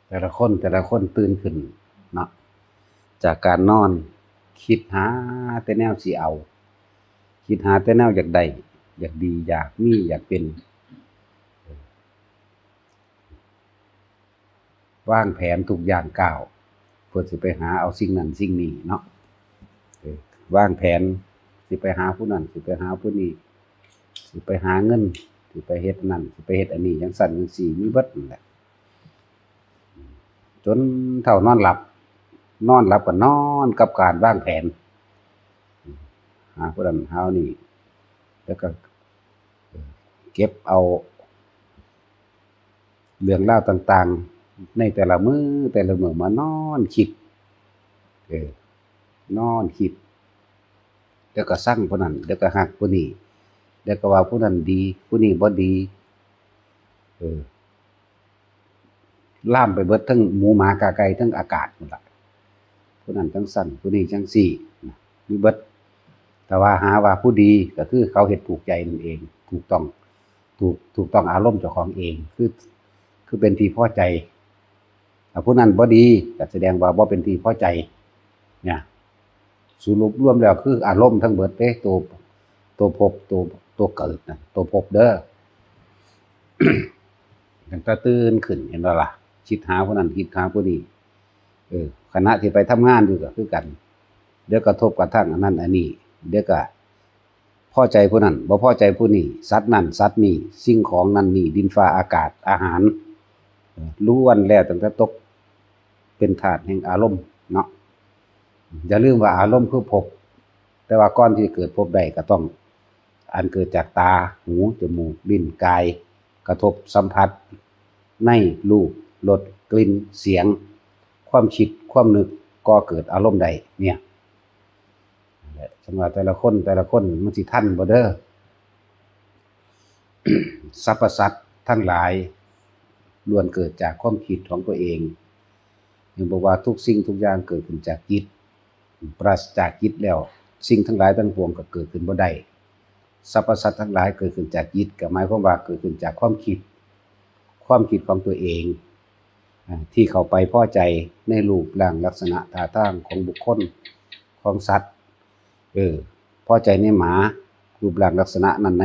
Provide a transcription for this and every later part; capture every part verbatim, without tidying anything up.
แต่ละคนแต่ละคนตื่นขึ้นเนาะ จากการนอน คิดหาแต่แนวสิเอา คิดหาแต่แนวอยากได้ อยากดี อยากมี อยากเป็น วางแผนทุกย่างก้าว เพื่อสิไปหาเอาสิ่งนั้นสิ่งนี้เนาะ เออ วางแผน สิไปหาผู้นั้น สิไปหาผู้นี้ สิไปหาเงิน สิไปเฮ็ดนั่น สิไปเฮ็ดอันนี้ จั่งซั้นจั่งซี้ มีเบิดนั่นแหละ จนเฒ่านอนหลับ นอนหลับก็นอนกับการวางแผน หาผู้นั้นหาผู้นี้ แล้วก็เก็บเอาเรื่องราวต่างๆ ในแต่ละมื้อแต่ละมื้อมานอนคิด เออ นอนคิด แล้วก็ซังผู้นั้น แล้วก็ฮักผู้นี้ แล้วก็ว่าผู้นั้นดี ผู้นี้บ่ดี เออ ลามไปเบิดทั้งหมูหมากาไก่ทั้งอากาศหมดละ ผู้นั้นจั่งซั้น ผู้นี้จั่งซี้นะ มีเบิด แต่ว่าหาว่าผู้ดีก็คือเขาเฮ็ดถูกใจนั่นเอง ถูกต้อง ถูก ถูกต้องอารมณ์เจ้าของเอง คือ คือเป็นที่พอใจ ถ้าผู้นั้นบ่ดีก็แสดงว่าบ่เป็นที่พอใจ เนี่ย สรุปรวมแล้วคืออารมณ์ทั้งเบิดเด้ ตัว ตัวภพ ตัว ตัวเกิดนะ ตัวภพเด้อ ตั้งแต่ตื่นขึ้น เห็นบ่ล่ะ คิดหาผู้นั้น คิดหาผู้นี้ เออ ขณะที่ไปทำงานอยู่ก็คือกัน เดี๋ยวกระทบกระทั่งอันนั้นอันนี้ เดี๋ยวก็พอใจผู้นั้น บ่พอใจผู้นี้ สัตว์นั่นสัตว์นี่ สิ่งของนั่นนี่ ดินฟ้าอากาศ อาหาร เออ ล้วนแล้วตั้งแต่ตกเป็นธาตุแห่งอารมณ์เนาะ อย่าลืมว่าอารมณ์คือภพ แต่ว่าก่อนที่เกิดภพได้ก็ต้อง อันเกิดจากตา หู จมูก ลิ้น กาย กระทบสัมผัส ในรูป รส กลิ่น เสียง ความคิด ความนึก ก่อเกิดอารมณ์ได้ เนี่ย นั่นแหละ จั่งว่าแต่ละคน แต่ละคนมันสิทันบ่เด้อ สรรพสัตว์ทั้งหลาย ล้วนเกิดจากความคิดของตัวเอง ยังบอกว่าทุกสิ่งทุกอย่างเกิดขึ้นจากจิต ปราศจากจิตแล้ว สิ่งทั้งหลายทั้งปวงก็เกิดขึ้นบ่ได้ สรรพสัตว์ทั้งหลายเกิดขึ้นจากจิต ก็หมายความว่าเกิดขึ้นจากความคิด ความคิดของตัวเอง อ่า ที่เข้าไปพอใจในรูปร่างลักษณะท่าทางของบุคคล ของสัตว์ เออ พอใจในหมา รูปร่างลักษณะนั้นใน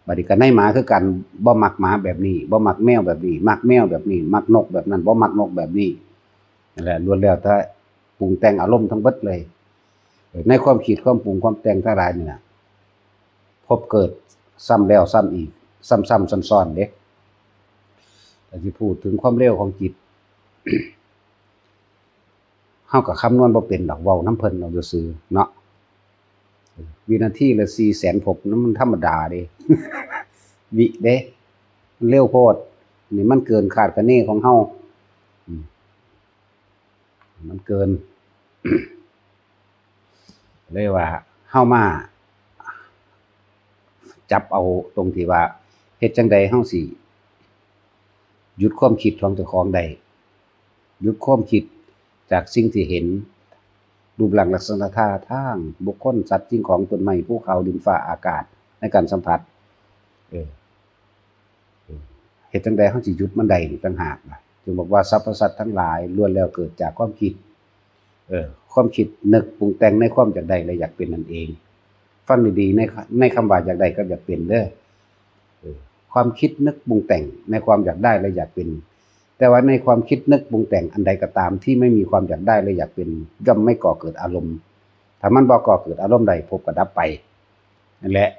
บัดนี้ก็ในหมาคือกัน บ่มักหมาแบบนี้ บ่มักแมวแบบนี้ มักแมวแบบนี้ มักนกแบบนั้น บ่มักนกแบบนี้ นั่นแหละ ล้วนแล้วแต่ปรุงแต่งอารมณ์ทั้งเบิดเลย เออ ในความคิด ความปรุง ความแต่งทั้งหลายนี่นะ พบเกิดซ้ำแล้วซ้ำอีก ซ้ำๆซ้อนๆเด้ แต่ที่พูดถึงความเร็วของจิต เฮาก็คำนวณบ่เป็นดอก เว้านำเพิ่นเอาซื่อๆเนาะ วินาทีละสี่แสนภพ นั่นมันธรรมดาเด้ วิเด้ มันเร็วโพด นี่มันเกินคาดคะเนของเฮา อืม มันเกิน เลยว่าเฮามาจับเอาตรงที่ว่า เฮ็ดจั่งใดเฮาสิหยุดความคิดของเจ้าของได้ หยุดความคิดจากสิ่งที่เห็น รูปร่างลักษณะท่าทาง บุคคล สัตว์ สิ่งของ ต้นไม้ ภูเขา ดินฟ้า อากาศ ในการสัมผัส เออ เออ เฮ็ดจั่งใดเฮาสิหยุดมันได้นี่ต่างหากนะ จึงบอกว่าสรรพสัตว์ทั้งหลายล้วนแล้วเกิดจากความคิด เออ ความคิดนึกปรุงแต่งในความอยากได้และอยากเป็นนั่นเอง ฟังดีๆ ใน ในคำว่าอยากได้กับอยากเป็นเด้อ เออ ความคิดนึกปรุงแต่งในความอยากได้และอยากเป็น แต่ว่าในความคิดนึกปรุงแต่งอันใดก็ตามที่ไม่มีความอยากได้และอยากเป็น ย่อมไม่ก่อเกิดอารมณ์ ถ้ามันบ่ก่อเกิดอารมณ์ใด ภพก็ดับไป นั่นแหละ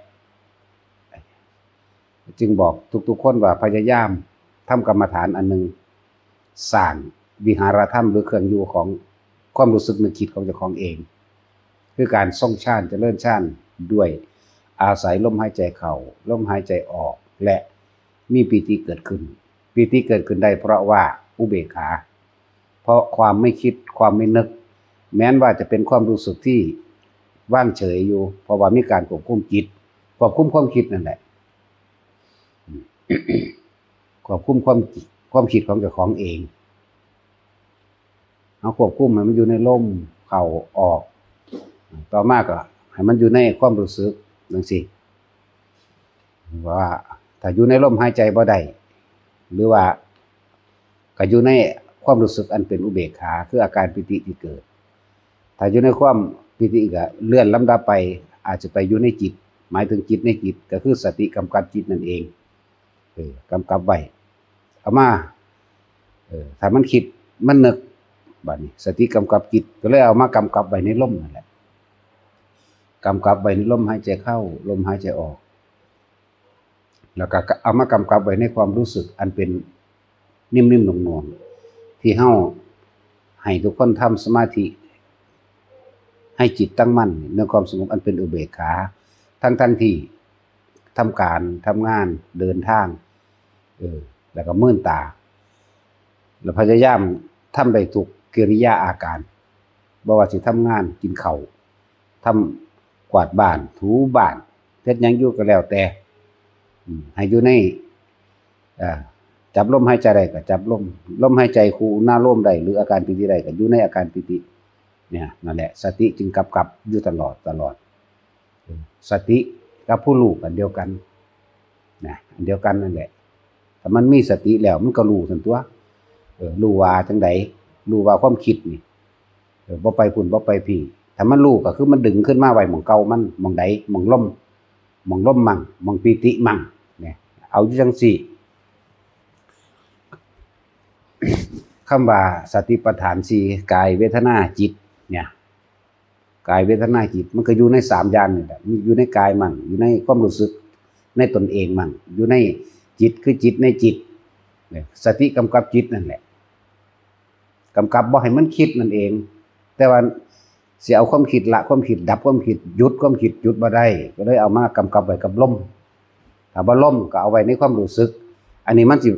จึงบอกทุกๆคนว่าพยายามทำกรรมฐานอันหนึ่ง สร้างวิหารธรรมหรือเครื่องอยู่ของความรู้สึกนึกคิดของเจ้าของเอง คือการทรงฌานเจริญฌานด้วยอาศัยลมหายใจเข้า ลมหายใจออก และมีปีติเกิดขึ้น ปีติเกิดขึ้นได้เพราะว่าอุเบกขา เพราะความไม่คิด ความไม่นึก แม้นว่าจะเป็นความรู้สึกที่ว่างเฉยอยู่ เพราะว่ามีการควบคุมจิต ควบคุมความคิดนั่นแหละ ควบคุมความ ความคิดของเจ้าของเอง เอาควบคุมให้มันอยู่ในลมเข้าออก ต่อมาก็ให้มันอยู่ในความรู้สึกจั่งซี้ ว่าถ้าอยู่ในลมหายใจบ่ได้ หรือว่าก็อยู่ใน ความรู้สึกอันเป็นอุเบกขา คืออาการปีติที่เกิด ถ้าอยู่ในความปีติก็เลื่อนลำดับไป อาจจะไปอยู่ในจิต หมายถึงจิตในจิต ก็คือสติกำกับจิตนั่นเอง เออกำกับไว้ เอามา เออถ้ามันคิดมันนึก บัดนี้สติกำกับจิต ก็เลยเอามากำกับไว้ในลมนั่นแหละ กำกับไว้ในลมหายใจเข้า ลมหายใจออก แล้วก็เอามากำกับไว้ในความรู้สึกอันเป็นนิ่มๆหน่วงๆ ที่เฮาให้ทุกคนทำสมาธิ ให้จิตตั้งมั่นในความสงบอันเป็นอุเบกขา ทั้งๆที่ทำการทำงานเดินทาง เออ แล้วก็เมินตา แล้วพยายามทำได้ทุกกิริยาอาการ บ่ว่าสิทำงาน กินข้าว ทำกวาดบ้าน ถูบ้าน เฮ็ดหยังอยู่ก็แล้วแต่ อืม ให้อยู่ใน อ่า จับลมหายใจได้ก็จับลม ลมหายใจคู่อุณาโลมได้ หรืออาการปีติได้ก็อยู่ในอาการปีติ เนี่ย นั่นแหละ สติจึงกำกับอยู่ตลอด ตลอด เออ สติกับผู้รู้อันเดียวกัน นะ อันเดียวกันนั่นแหละ ถ้ามันมีสติแล้วมันก็รู้ซั่นตั๊ว เออ รู้ว่าจั่งใด รู้ว่าความคิดนี่ เออ บ่ไปพุ้น บ่ไปพี้ ถ้ามันรู้ก็คือมันดึงขึ้นมาไว้หม่องเก่ามัน หม่องใด หม่องลม หม่องลมมั่ง หม่องปีติมั่ง เนี่ย เอาอยู่จั่งซี้ คำว่าสติปัฏฐานสี่ กาย เวทนา จิต เนี่ย กาย เวทนา จิต มันก็อยู่ในสามอย่างนี่แหละ มันอยู่ในกายมั่ง อยู่ในความรู้สึกในตนเองมั่ง อยู่ในจิต คือจิตในจิต เนี่ย สติกำกับจิตนั่นแหละ กำกับบ่ให้มันคิดนั่นเอง แต่ว่าสิเอาความคิดละความคิด ดับความคิด หยุดความคิด หยุดบ่ได้ ก็เลยเอามากำกับไว้กับลม ถ้าบ่ลมก็เอาไว้ในความรู้สึก อันนี้มันสิ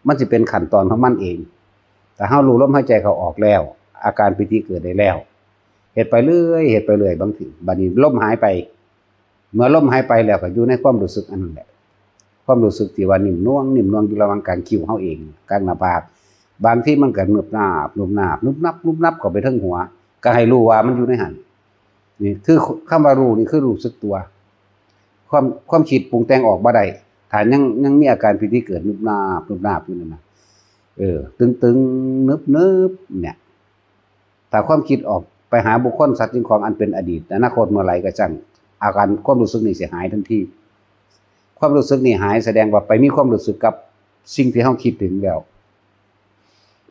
มันสิเป็นขั้นตอนของมันเอง ถ้าเฮารู้ลมหายใจเข้าออกแล้ว อาการปีติเกิดได้แล้ว เฮ็ดไปเรื่อย เฮ็ดไปเรื่อย บางที บัดนี้ลมหายไป เมื่อลมหายไปแล้วก็อยู่ในความรู้สึกอันนั้นแหละ ความรู้สึกที่ว่านิ่มนวล นิ่มนวลอยู่ระหว่างกางคิ้วเฮาเอง กางหน้าผาก บางทีมันก็นุบนาบ นุบนาบ นุบนับ นุบนับเข้าไปเทิงหัว ก็ให้รู้ว่ามันอยู่ในหั่น นี่คือคำว่ารู้นี่คือรู้สึกตัว ความ ความคิดปรุงแต่งออกบ่ได้ ถ้ายัง ยังมีอาการปีติเกิดนุบนาบ นุบนาบอยู่นั่นน่ะ เออ ตึงๆ นึบๆ เนี่ย ถ้าความคิดออกไปหาบุคคล สัตว์ สิ่งของอันเป็นอดีต อนาคตเมื่อไหร่ก็ช่าง อาการความรู้สึกนี่สิหายทันที ความรู้สึกนี่หายแสดงว่าไปมีความรู้สึกกับสิ่งที่เฮาคิดถึงแล้ว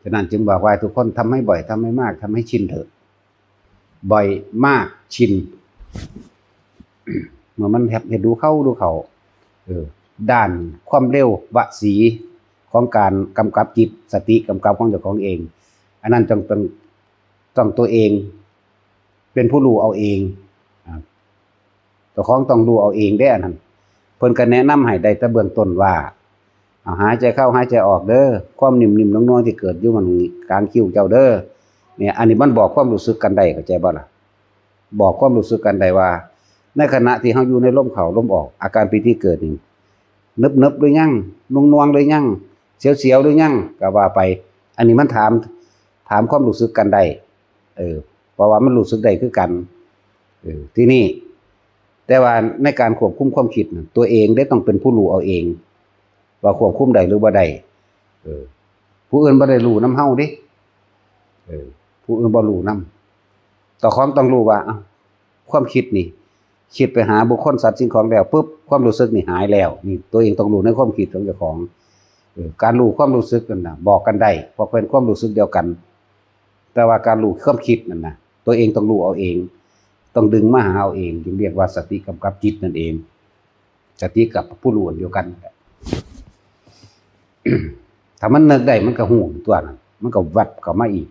ฉะนั้นจึงบอกว่าให้ทุกคนทำให้บ่อย ทำให้มาก ทำให้ชินเถอะ บ่อย มาก ชิน เมื่อมันเฮ็ด เฮ็ดดูเข้า ดูเข้า เออ ด้านความเร็ว วสี ของการกำกับจิต สติกำกับของเจ้าของเอง อันนั้นต้อง ต้อง ต้องตัวเอง เป็นผู้รู้เอาเอง อ่า เจ้าของต้องรู้เอาเองเด้ อันนั้น เพิ่นก็แนะนำให้ได้แต่เบื้องต้นว่า เอาหายใจเข้า หายใจออกเด้อ ความนิ่มๆนวลๆที่เกิดอยู่หม่องกางคิ้วเจ้าเด้อ เนี่ย อันนี้มันบอกความรู้สึกกันได้ เข้าใจบ่ล่ะ บอกความรู้สึกกันได้ว่า ในขณะที่เฮาอยู่ในลมเข้าลมออก อาการปีติเกิดนี่ นึบๆหรือยัง นวลๆหรือยัง เสียวๆหรือยัง ก็ว่าไป อันนี้มันถาม ถามความรู้สึกกันได้ เออ เพราะว่ามันรู้สึกได้คือกัน เออ ทีนี้ แต่ว่าในการควบคุมความคิดน่ะ ตัวเองได้ต้องเป็นผู้รู้เอาเอง ว่าควบคุมได้หรือบ่ได้ เออ ผู้อื่นบ่ได้รู้นำเฮาเด้ เออ ผู้อื่นบ่รู้นำ เจ้าของต้องรู้ว่า เอ้า ความคิดนี่ คิดไปหาบุคคล สัตว์ สิ่งของแล้วปุ๊บ ความรู้สึกนี่หายแล้ว นี่ตัวเองต้องรู้ในความคิดของเจ้าของ เออ การรู้ความรู้สึกนั่นน่ะ บอกกันได้ เพราะเป็นความรู้สึกเดียวกัน แต่ว่าการรู้ความคิดนั่นน่ะ ตัวเองต้องรู้เอาเอง ต้องดึงมาหาเอาเอง จึงเรียกว่าสติกำกับจิตนั่นเอง สติกับผู้รู้อันเดียวกัน ถ้ามันนึกได้มันก็ฮู้ตัวนั้น มันก็แวบเข้ามาอีก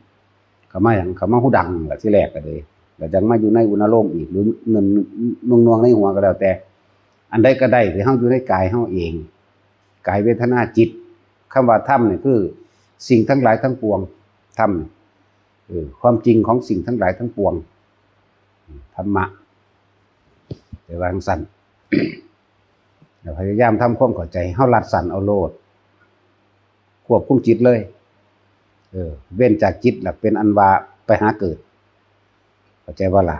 เข้ามาหยัง เข้ามาฮูดังล่ะทีแรกก็เลย แล้วจั่งมาอยู่ในอุณาโลมอีก หรือ นวลๆในหัวก็แล้วแต่ อันใดก็ได้ที่เฮาอยู่ในกายเฮาเอง กาย เวทนา จิต คำว่าธรรมนี่คือสิ่งทั้งหลายทั้งปวง ธรรม เออ ความจริงของสิ่งทั้งหลายทั้งปวง ธรรมะ แต่ว่าจั่งซั่น แล้วพยายามทำความเข้าใจ เฮาลัดสั้นเอาโลด ควบคุมจิตเลย เออ เว้นจากจิตล่ะ เป็นอันว่าไปหาเกิด เข้าใจบ่ล่ะ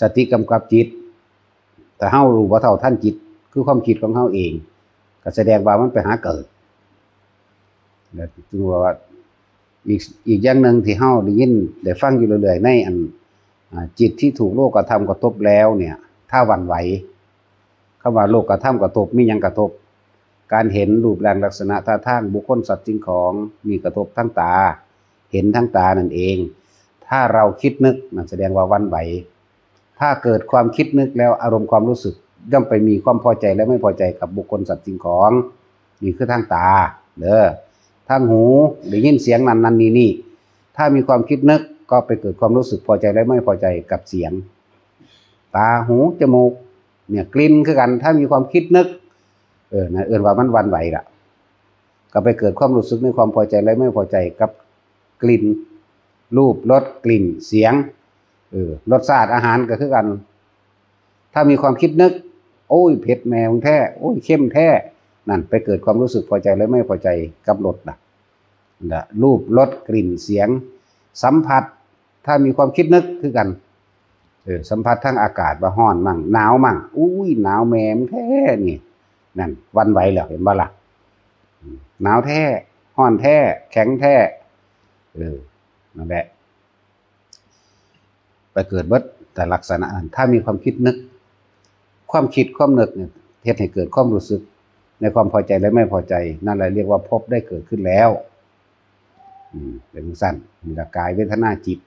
สติกำกับจิต ถ้าเฮารู้บ่เท่าทันจิต คือความคิดของเฮาเอง ก็แสดงว่ามันไปหาเกิด แล้วจึงว่า อีกอีกอย่างหนึ่งที่เฮาได้ยินได้ฟังอยู่เรื่อยๆในอันอ่าจิตที่ถูกโลกธรรมกระทบแล้วเนี่ย ถ้าหวั่นไหว คำว่าโลกธรรมกระทบ มีหยังกระทบ การเห็นรูปร่างลักษณะท่าทางบุคคลสัตว์สิ่งของ มีกระทบทั้งตา เห็นทั้งตานั่นเอง ถ้าเราคิดนึกนั่นแสดงว่าหวั่นไหว ถ้าเกิดความคิดนึกแล้วอารมณ์ความรู้สึกย่อมไปมีความพอใจและไม่พอใจกับบุคคลสัตว์สิ่งของ นี่คือทางตาเด้อ ทางหูได้ยินเสียงนั้นนั้นนี่นี่ ถ้ามีความคิดนึกก็ไปเกิดความรู้สึกพอใจและไม่พอใจกับเสียง ตาหูจมูกเนี่ยกลิ่นคือกัน ถ้ามีความคิดนึก เออนะเอิ้นว่ามันหวั่นไหวล่ะ ก็ไปเกิดความรู้สึกในความพอใจและไม่พอใจกับกลิ่น รูปรสกลิ่นเสียง เออรสชาติอาหารก็คือกัน ถ้ามีความคิดนึก โอ้ยเผ็ดแม่งแท้ โอ้ยเค็มแท้ นั่นไปเกิดความรู้สึกพอใจและไม่พอใจกับรสนะนะรูปรสกลิ่นเสียง สัมผัส ถ้ามีความคิดนึกคือกัน เออสัมผัสทางอากาศว่าฮ้อนมั่งหนาวมั่ง อุ้ยหนาวแม่มแท้นี่ นั่นหวั่นไหวแล้วเห็นบ่ล่ะ อืมหนาวแท้ฮ้อนแท้แข็งแท้ เออนั่นแหละ ไปเกิดเบิด แต่ลักษณะนั้นถ้ามีความคิดนึก ความคิดความนึกเนี่ยเฮ็ดให้เกิดความรู้สึก ในความพอใจและไม่พอใจ นั่นแหละเรียกว่าภพได้เกิดขึ้นแล้ว อืมเป็นจั่งซั่นนี่ละกายเวทนาจิต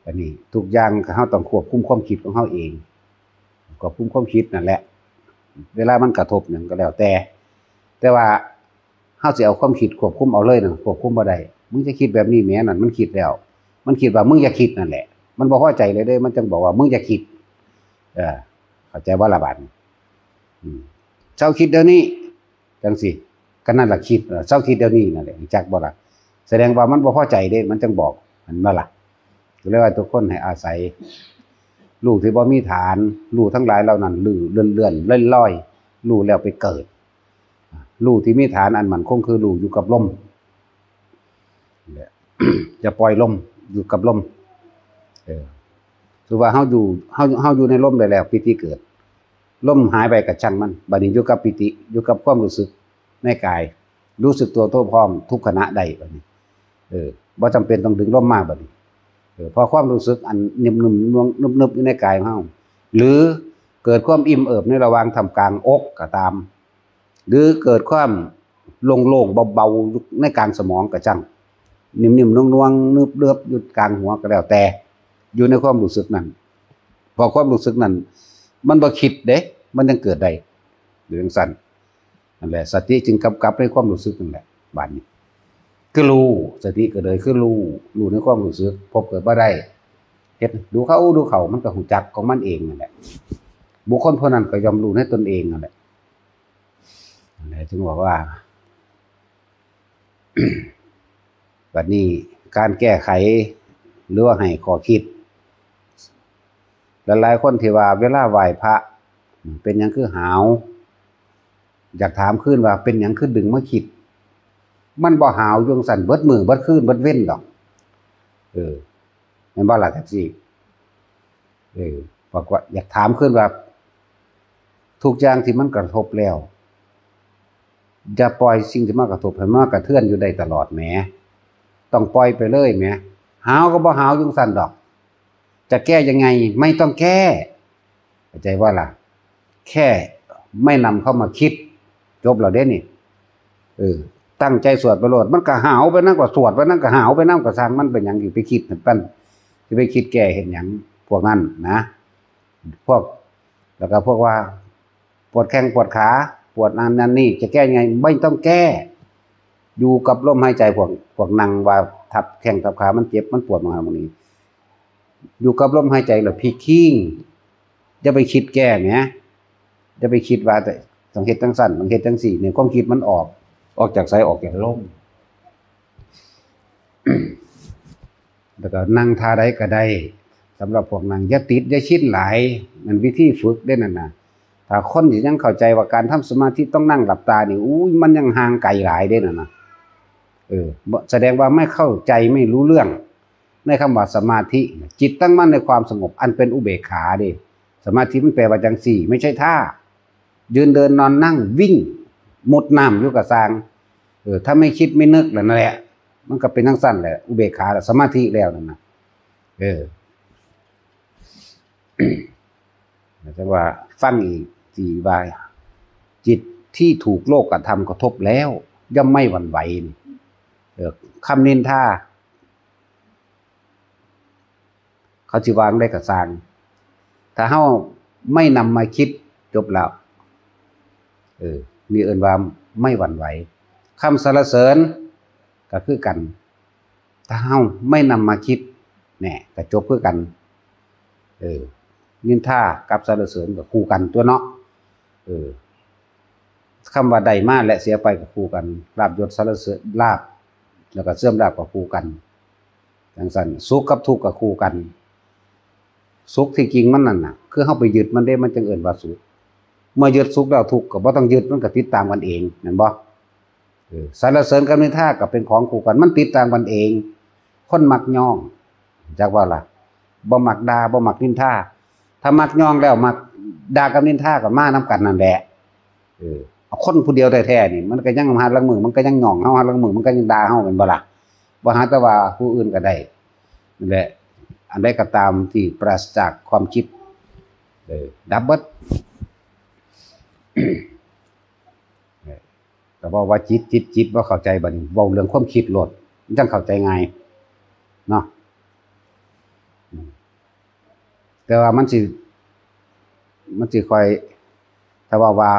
อันนี้ทุกอย่างเฮาต้องควบคุมความคิดของเฮาเอง ควบคุมความคิดนั่นแหละ เวลามันกระทบหยังก็แล้วแต่ แต่ว่าเฮาสิเอาความคิดควบคุมเอาเลยนะควบคุมบ่ได้ มึงจะคิดแบบนี้แหมนั่นมันคิดแล้ว มันคิดว่ามึงอย่าคิดนั่นแหละ มันบ่พอใจเลยเด้ มันจังบอกว่ามึงอย่าคิด เออ เข้าใจบ่ล่ะบาดนี้ อืมเซาคิดเดี๋ยวนี้ จั่งซี้ ก็นั่นล่ะคิด เออ เซาคิดเดี๋ยวนี้นั่นแหละ จักบ่ล่ะ แสดงว่ามันบ่พอใจเด้ มันจังบอก เห็นบ่ล่ะ ก็เลยว่าทุกคนให้อาศัย รูปที่บ่มีฐาน รูปทั้งหลายเหล่านั้น ลู่เลื่อนๆลอยๆ ลู่แล้วไปเกิด รูปที่มีฐานอันมั่นคงคือลู่อยู่กับลม เนี่ย อย่าปล่อยลม อยู่กับลม เออ คือว่าเฮาอยู่ เฮา เฮาอยู่ในลมได้แล้ว ปีติเกิด ลมหายไปก็ช่างมัน บัดนี้อยู่กับปีติ อยู่กับความรู้สึกในกาย รู้สึกตัวทั่วพร้อมทุกขณะได้บัดนี้ เออ บ่จำเป็นต้องดึงลมมาบัดนี้ เออ พอความรู้สึกอันนิ่มๆนวลๆนึบๆอยู่ในกายของเฮา หรือเกิดความอิ่มเอิบในระหว่างท่ามกลางอกก็ตาม หรือเกิดความโล่งๆเบาๆอยู่ในกลางสมองก็ช่าง นิ่มๆนวลๆนึบๆอยู่กลางหัวก็แล้วแต่ อยู่ในความรู้สึกนั้น พอความรู้สึกนั้น มันบ่คิดเด้ มันยังเกิดได้ หรือจั่งซั่น นั่นแหละ สติจึงกำกับในความรู้สึกนั่นแหละ บาดนี้ คือรู้ สติก็เลยคือรู้ รู้ในความรู้สึก ภพเกิดบ่ได้ เฮ็ด ดูเข้า ดูเข้า มันก็ฮู้จักของมันเองนั่นแหละ บุคคลผู้นั้นก็ย่อมรู้ในตนเองนั่นแหละ นั่นแหละ จึงบอกว่า บัดนี้การแก้ไข หรือว่าให้ข้อคิด หลายๆคนที่ว่าเวลาไหว้พระ เป็นหยังคือหาว อยากถามคืนว่าเป็นหยังคือดึงมาคิด มันบ่หาวอยู่จั่งซั่นเบิดมื้อเบิดคืนเบิดเว็นดอก เออ แม่นบ่ล่ะจั่งซี้ เออ บอกว่าอยากถามคืนว่า ทุกอย่างที่มันกระทบแล้ว อย่าปล่อยสิ่งที่มากระทบให้มากระเทือนอยู่ได้ตลอดแหม ต้องปล่อยไปเลยแหม หาวก็บ่หาวอยู่จั่งซั่นดอก จะแก้ยังไง ไม่ต้องแก้ เข้าใจบ่ล่ะ แค่ไม่นำเข้ามาคิด จบแล้วเด้นี่ เออ ตั้งใจสวดไปโลด มันก็หาวไปนำ ก็สวดไปนำ ก็หาวไปนำ ก็ซ่างมัน เป็นหยังสิไปคิดให้มัน สิไปคิดแก้เฮ็ดหยัง พวกนั้นนะ พวก แล้วก็พวกว่า ปวดแข้งปวดขา ปวดนั่นนั่นนี่ จะแก้ยังไง ไม่ต้องแก้ อยู่กับลมหายใจ พวก พวกนั่งว่าทับแข้งทับขา มันเจ็บ มันปวด มันหามันนี่ อยู่กับลมหายใจแล้วพลิกคิง อย่าไปคิดแก้แหม อย่าไปคิดว่าแต่ต้องเฮ็ดจั่งซั่น ต้องเฮ็ดจั่งซี้ เนี่ย ความคิดมันออก ออกจากไส ออกจากลม แล้วก็นั่งท่าใดก็ได้ สำหรับพวกนั่ง อย่าติด อย่าชินหลาย นั่นวิธีฝึกเด้นั่นน่ะ ถ้าคนที่ยังเข้าใจว่าการทำสมาธิต้องนั่งหลับตานี่ อุ้ย มันยังห่างไกลหลายเด้นั่นน่ะ เออ บ่ แสดงว่าไม่เข้าใจ ไม่รู้เรื่อง ในคำว่าสมาธิ จิตตั้งมั่นในความสงบ อันเป็นอุเบกขาเด้ สมาธิมันแปลว่าจั่งซี้ ไม่ใช่ท่า ยืนเดินนอนนั่งวิ่ง มุดน้ำอยู่ก็ซ่าง เออ ถ้าไม่คิดไม่นึกแล้วนั่นแหละ มันก็เป็นจั่งซั้นแหละ อุเบกขาและสมาธิแล้วนั่นน่ะ เออ แต่ว่าฟังอีกทีว่า จิตที่ถูกโลกธรรมกระทบแล้ว ย่อมไม่หวั่นไหวนี่ เออ คำนินทา เขาสิว่าจั่งใดก็ซ่าง ถ้าเฮาไม่นำมาคิด จบแล้ว เออ นี่เอิ้นว่าไม่หวั่นไหว คำสรรเสริญก็คือกัน ถ้าเฮาไม่นำมาคิด แหน่ ก็จบคือกัน เออ นินทากับสรรเสริญก็คู่กันตั๊วเนาะ เออ คำว่าได้มาและเสียไปก็คู่กัน ลาภยศสรรเสริญ ลาภ แล้วก็เสื่อมลาภก็คู่กัน จั่งซั้น สุขกับทุกข์ก็คู่กัน สุขที่จริงมันนั่นน่ะ คือเฮาไปยึดมันเด้ มันจั่งเอิ้นว่าสุข เมื่อยึดสุขแล้วทุกข์ก็บ่ต้องยึด มันก็ติดตามกันเอง แม่นบ่? เออ สรรเสริญกับนินทาก็เป็นของคู่กัน มันติดตามกันเอง คนมักย่อง จักว่าล่ะ บ่มักด่า บ่มักนินทา ถ้ามักย่องแล้ว มักด่ากับนินทาก็มานำกันนั่นแหละ เออ เอาคนผู้เดียวแท้ๆนี่ มันก็ยังหาลางมื้อ มันก็ยังย่องเฮา หาลางมื้อ มันก็ยังด่าเฮา แม่นบ่ล่ะ? บ่หาแต่ว่าผู้อื่นก็ได้ นั่นแหละ อันใดก็ตามที่ปราศจากความคิด เออ ดับเบิด เออ ก็เว้าว่าจิต จิต จิต บ่เข้าใจ บัดนี้เว้าเรื่องความคิดโลด มันจั่งเข้าใจง่าย เนาะ อืม แต่ว่ามันสิ มันสิค่อย ถ้าว่า ว่า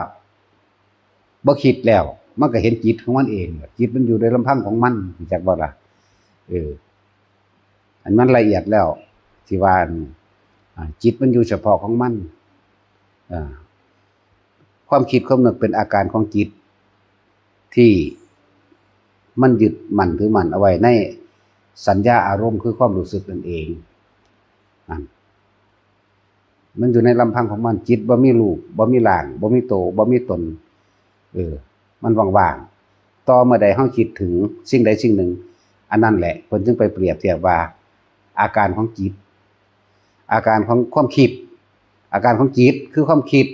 บ่คิดแล้ว มันก็เห็นจิตของมันเอง จิตมันอยู่โดยลำพังของมัน รู้จักบ่ล่ะ? เออ อันมันละเอียดแล้ว ที่ว่า อ่า จิตมันอยู่เฉพาะของมัน อ่า ความคิดความนึกเป็นอาการของจิต ที่มันยึดมั่นถือมั่นเอาไว้ในสัญญาอารมณ์ คือความรู้สึกนั่นเอง นั่น มันอยู่ในลำพังของมัน จิตบ่มีรูป บ่มีร่าง บ่มีโต บ่มีตน เออ มันว่างๆ ต่อเมื่อใดเฮาคิดถึงสิ่งใดสิ่งหนึ่ง อันนั้นแหละ เพิ่นจึงไปเปรียบเทียบว่า อาการของจิต อาการของความคิด อาการของจิตคือความคิด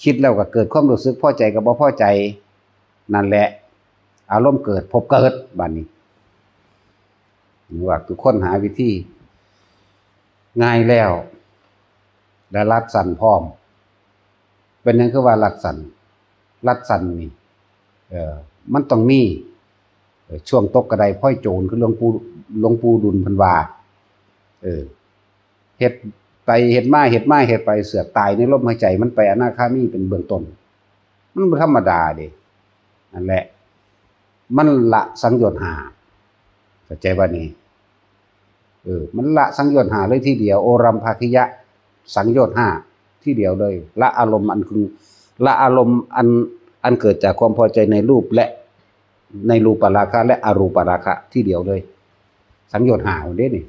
คิดแล้วก็เกิดความรู้สึกพอใจกับบ่พอใจ นั่นแหละ อารมณ์เกิด ภพเกิด บัดนี้ ว่าคือค้นหาวิธี ง่ายแล้ว และรัดสั้นพร้อม เป็นหยังคือว่ารัดสั้น รัดสั้นนี่ เอ่อ มันต้องมี เอ่อ ช่วงตกกระไดพลอยโจร คือหลวงปู่ หลวงปู่ดุลเพิ่นว่า เออ เฮ็ดไปเฮ็ดมา เฮ็ดมาเฮ็ดไป เสือกตายในลมหายใจ มันไปอนาคามีเป็นเบื้องต้น มันบ่ธรรมดาเด้ นั่นแหละ มันละสังโยชน์ห้า เข้าใจบ่นี่? เออ มันละสังโยชน์ห้าเลยทีเดียว โอรัมภาคิยะสังโยชน์ห้าทีเดียวเลย ละอารมณ์อันคือ ละอารมณ์อัน อันเกิดจากความพอใจในรูปและ ในรูปราคะและอรูปราคะทีเดียวเลย สังโยชน์ห้าเด้นี่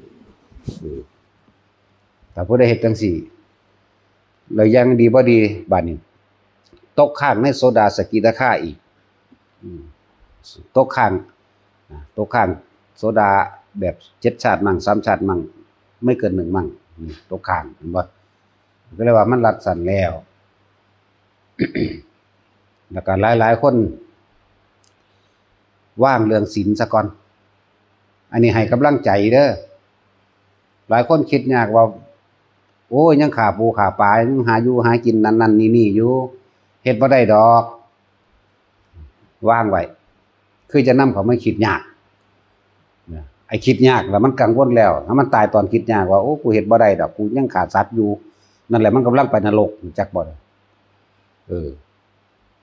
เออ ถ้าผู้ใดเฮ็ดจั่งซี้ แล้วยังดีบ่ดี บัดนี้ ตกค้างในโสดาสกิทาคาอีก อืม ตกค้าง อ่า ตกค้างโสดาแบบเจ็ดชาติมั่ง สามชาติมั่ง ไม่เกินหนึ่งมั่ง นี่ตกค้าง เห็นบ่? ก็เลยว่ามันรัดสั้นแล้ว แล้วก็หลายๆคน วางเรื่องศีลซะก่อน อันนี้ให้กำลังใจเด้อ หลายคนคิดยากว่า โอ้ย ยังฆ่าปูฆ่าปลา ยังหาอยู่หากินนั่นนั่นนี่นี่อยู่ เฮ็ดบ่ได้ดอก วางไว้ คือจะนำเขามาคิดยากนะ ไอ้คิดยากแล้วมันกังวลแล้ว ถ้ามันตายตอนคิดยากว่า โอ้ กูเฮ็ดบ่ได้ดอก กูยังฆ่าสัตว์อยู่ นั่นแหละมันกำลังไปนรก รู้จักบ่? เออ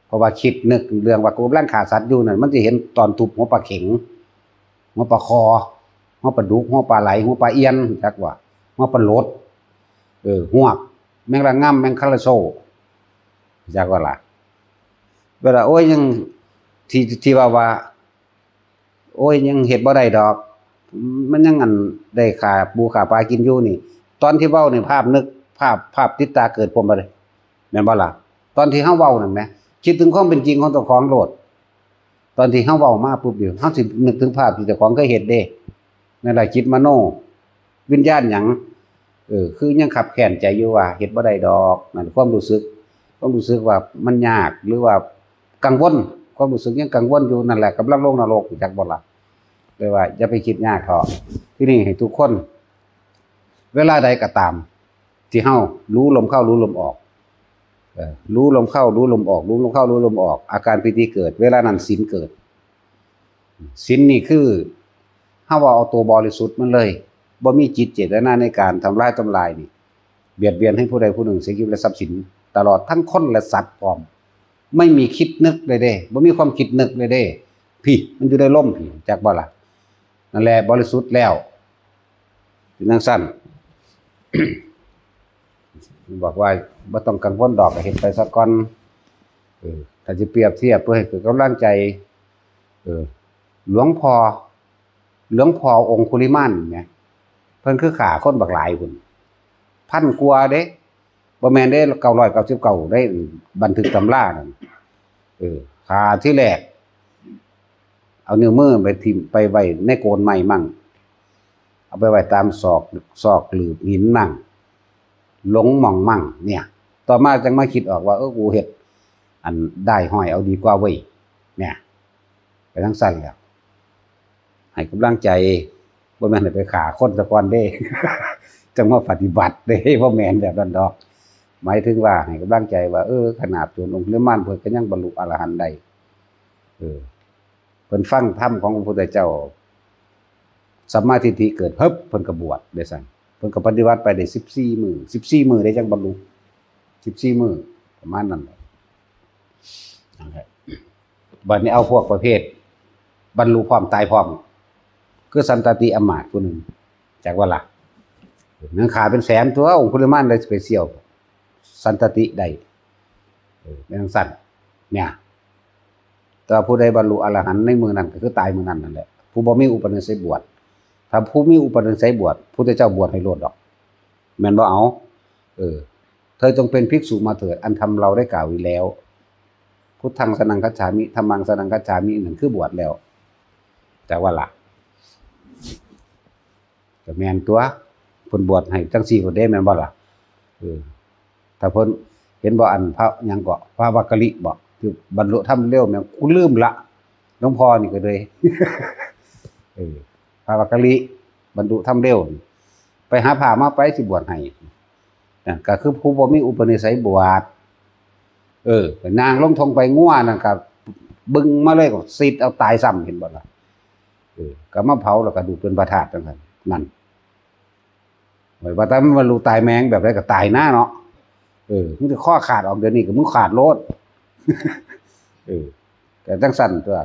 เพราะว่าคิดนึกเรื่องว่ากูกำลังฆ่าสัตว์อยู่นั่น มันสิเห็นตอนทุบหัวปลาเข็ง หัวปลาคอ หัวปลาดุก หัวปลาไหล หัวปลาเอี้ยน จักว่า หัวปลาหลด เออ ฮวก แมงระง่ำ แมงคาราโซ จักว่าล่ะ เวลา โอ้ย ยัง ที่ ที่ว่าว่า โอ้ย ยังเฮ็ดบ่ได้ดอก มันยังอันได้ฆ่าปูฆ่าปลากินอยู่นี่ ตอนที่เว้านี่ ภาพนึก ภาพ ภาพติดตาเกิดพร้อมบ่เลย แม่นบ่ล่ะ? ตอนที่เฮาเว้านั่นแหม คิดถึงความเป็นจริงของเจ้าของโลด ตอนที่เฮาเว้ามาปุ๊บนี่ เฮาสินึกถึงภาพที่เจ้าของเคยเฮ็ดเด้ นั่นล่ะจิตมโน วิญญาณหยัง เออ คือยังคับแค้นใจอยู่ว่าเฮ็ดบ่ได้ดอก นั่นความรู้สึก ความรู้สึกว่ามันยาก หรือว่ากังวล ความรู้สึกยังกังวลอยู่ นั่นแหละกำลังลงนรก จักบ่ล่ะ? เลยว่าอย่าไปคิดยากเถาะ ที่นี่ให้ทุกคน เวลาใดก็ตาม ที่เฮารู้ลมเข้ารู้ลมออก เออ รู้ลมเข้ารู้ลมออก รู้ลมเข้ารู้ลมออก อาการปีติเกิด เวลานั้นศีลเกิด ศีลนี่คือเฮาว่าเอาตัวบริสุทธิ์มันเลย บ่มีจิตเจตนาในการทำร้ายทำลายนี่ เบียดเบียนให้ผู้ใดผู้หนึ่งเสียชีวิตและทรัพย์สิน ตลอดทั้งคนและสัตว์พร้อม ไม่มีคิดนึกเลยเด้ บ่มีความคิดนึกเลยเด้ พี่มันอยู่ในลมพี่จักบ่ล่ะ นั่นแหละบริสุทธิ์แล้ว เป็นจั่งซั่น บอกว่าบ่ต้องกังวลดอก ก็เฮ็ดไปซะก่อน เออ ถ้าสิเปรียบเทียบเพื่อให้เกิดกำลังใจ เออ หลวงพ่อ หลวงพ่อองคุลิมานเนี่ย เพิ่นคือฆ่าคนบักหลายพุ่น พันกว่าเด้ บ่แม่นเด้ เก้าร้อยเก้าสิบเก้า ได้บันทึกตำรานั่น เออ ฆ่าที่แรก เอานิ้วมือไปทิ่มไปไว้ในโคนไม้มั่ง เอาไปไว้ตามซอก ซอกหลืบหินมั่ง หลงหม่องมั่ง เนี่ย ต่อมาจังมาคิดออกว่า เออ กูเฮ็ด อันด้ายห้อยเอาดีกว่าเว้ย เนี่ย ไปจั่งซั่นแหล้ว ให้กำลังใจ บ่แม่นให้ไปฆ่าคนซะก่อนเด้ จังมาปฏิบัติเด้ บ่แม่นแบบนั้นดอก หมายถึงว่าให้กำลังใจว่า เออ ขนาดโจรองคุลิมานเพิ่นก็ยังบรรลุอรหันต์ได้ เออ เพิ่นฟังธรรมของพระพุทธเจ้า สัมมาทิฏฐิเกิด เฮิบ เพิ่นก็บวชได้ซั่น เพิ่นก็ปฏิบัติไปได้สิบสี่มื้อ สิบสี่มื้อได้จังบรรลุ สิบสี่มื้อ ประมาณนั้นแหละ นั่นแหละ บัดนี้เอาพวกประเภท บรรลุพร้อมตายพร้อม คือสันตติอำมาตย์ผู้หนึ่ง จักว่าล่ะ หนึ่งฆ่าเป็นแสนตัว องคุลิมานเลยไปเสี่ยว สันตติได้ เออ เป็นจั่งซั่น เนี่ย แต่ว่าผู้ใดบรรลุอรหันต์ในมื้อนั้นก็คือตายมื้อนั้นนั่นแหละ ผู้บ่มีอุปนิสัยบวช ถ้าผู้มีอุปนิสัยบวช พุทธเจ้าบวชให้โลดดอก แม่นบ่เอา เออ เธอจงเป็นภิกษุมาเถิด อันธรรมเราได้กล่าวไว้แล้ว พุทธังสรณังคัจฉามิ ธัมมังสรณังคัจฉามิ นั่นคือบวชแล้ว จักว่าล่ะ ก็แม่นตัว เพิ่นบวชให้จั่งซี่พุ้นเด้ แม่นบ่ล่ะ เออ ถ้าเพิ่นเห็นบ่ อันพระหยังเกาะ พระวักกะลิบ่ ที่บรรลุธรรมเร็วแม่น กูลืมละ หลวงพ่อนี่ก็เลย เออ พระวักกะลิ บรรลุธรรมเร็ว ไปหาพระมาไปสิบวชให้ นั่นก็คือผู้บ่มีอุปนิสัยบวช เออ ไปนั่งลงทงไปงัวนั่นก็บึงมาเลยก็สิทธิ์เอาตายซ้ำ เห็นบ่ล่ะ เออ ก็มาเผาแล้วก็ดูดเป็นพระธาตุจั่งซั่น นั่น ไว้ว่าแต่มันบรรลุตายแม่งแบบใดก็ตายนะเนาะ เออ มึงสิคอขาดออกเดี๋ยวนี้ก็มึงขาดโลด เออ แต่จั่งซั่นตัว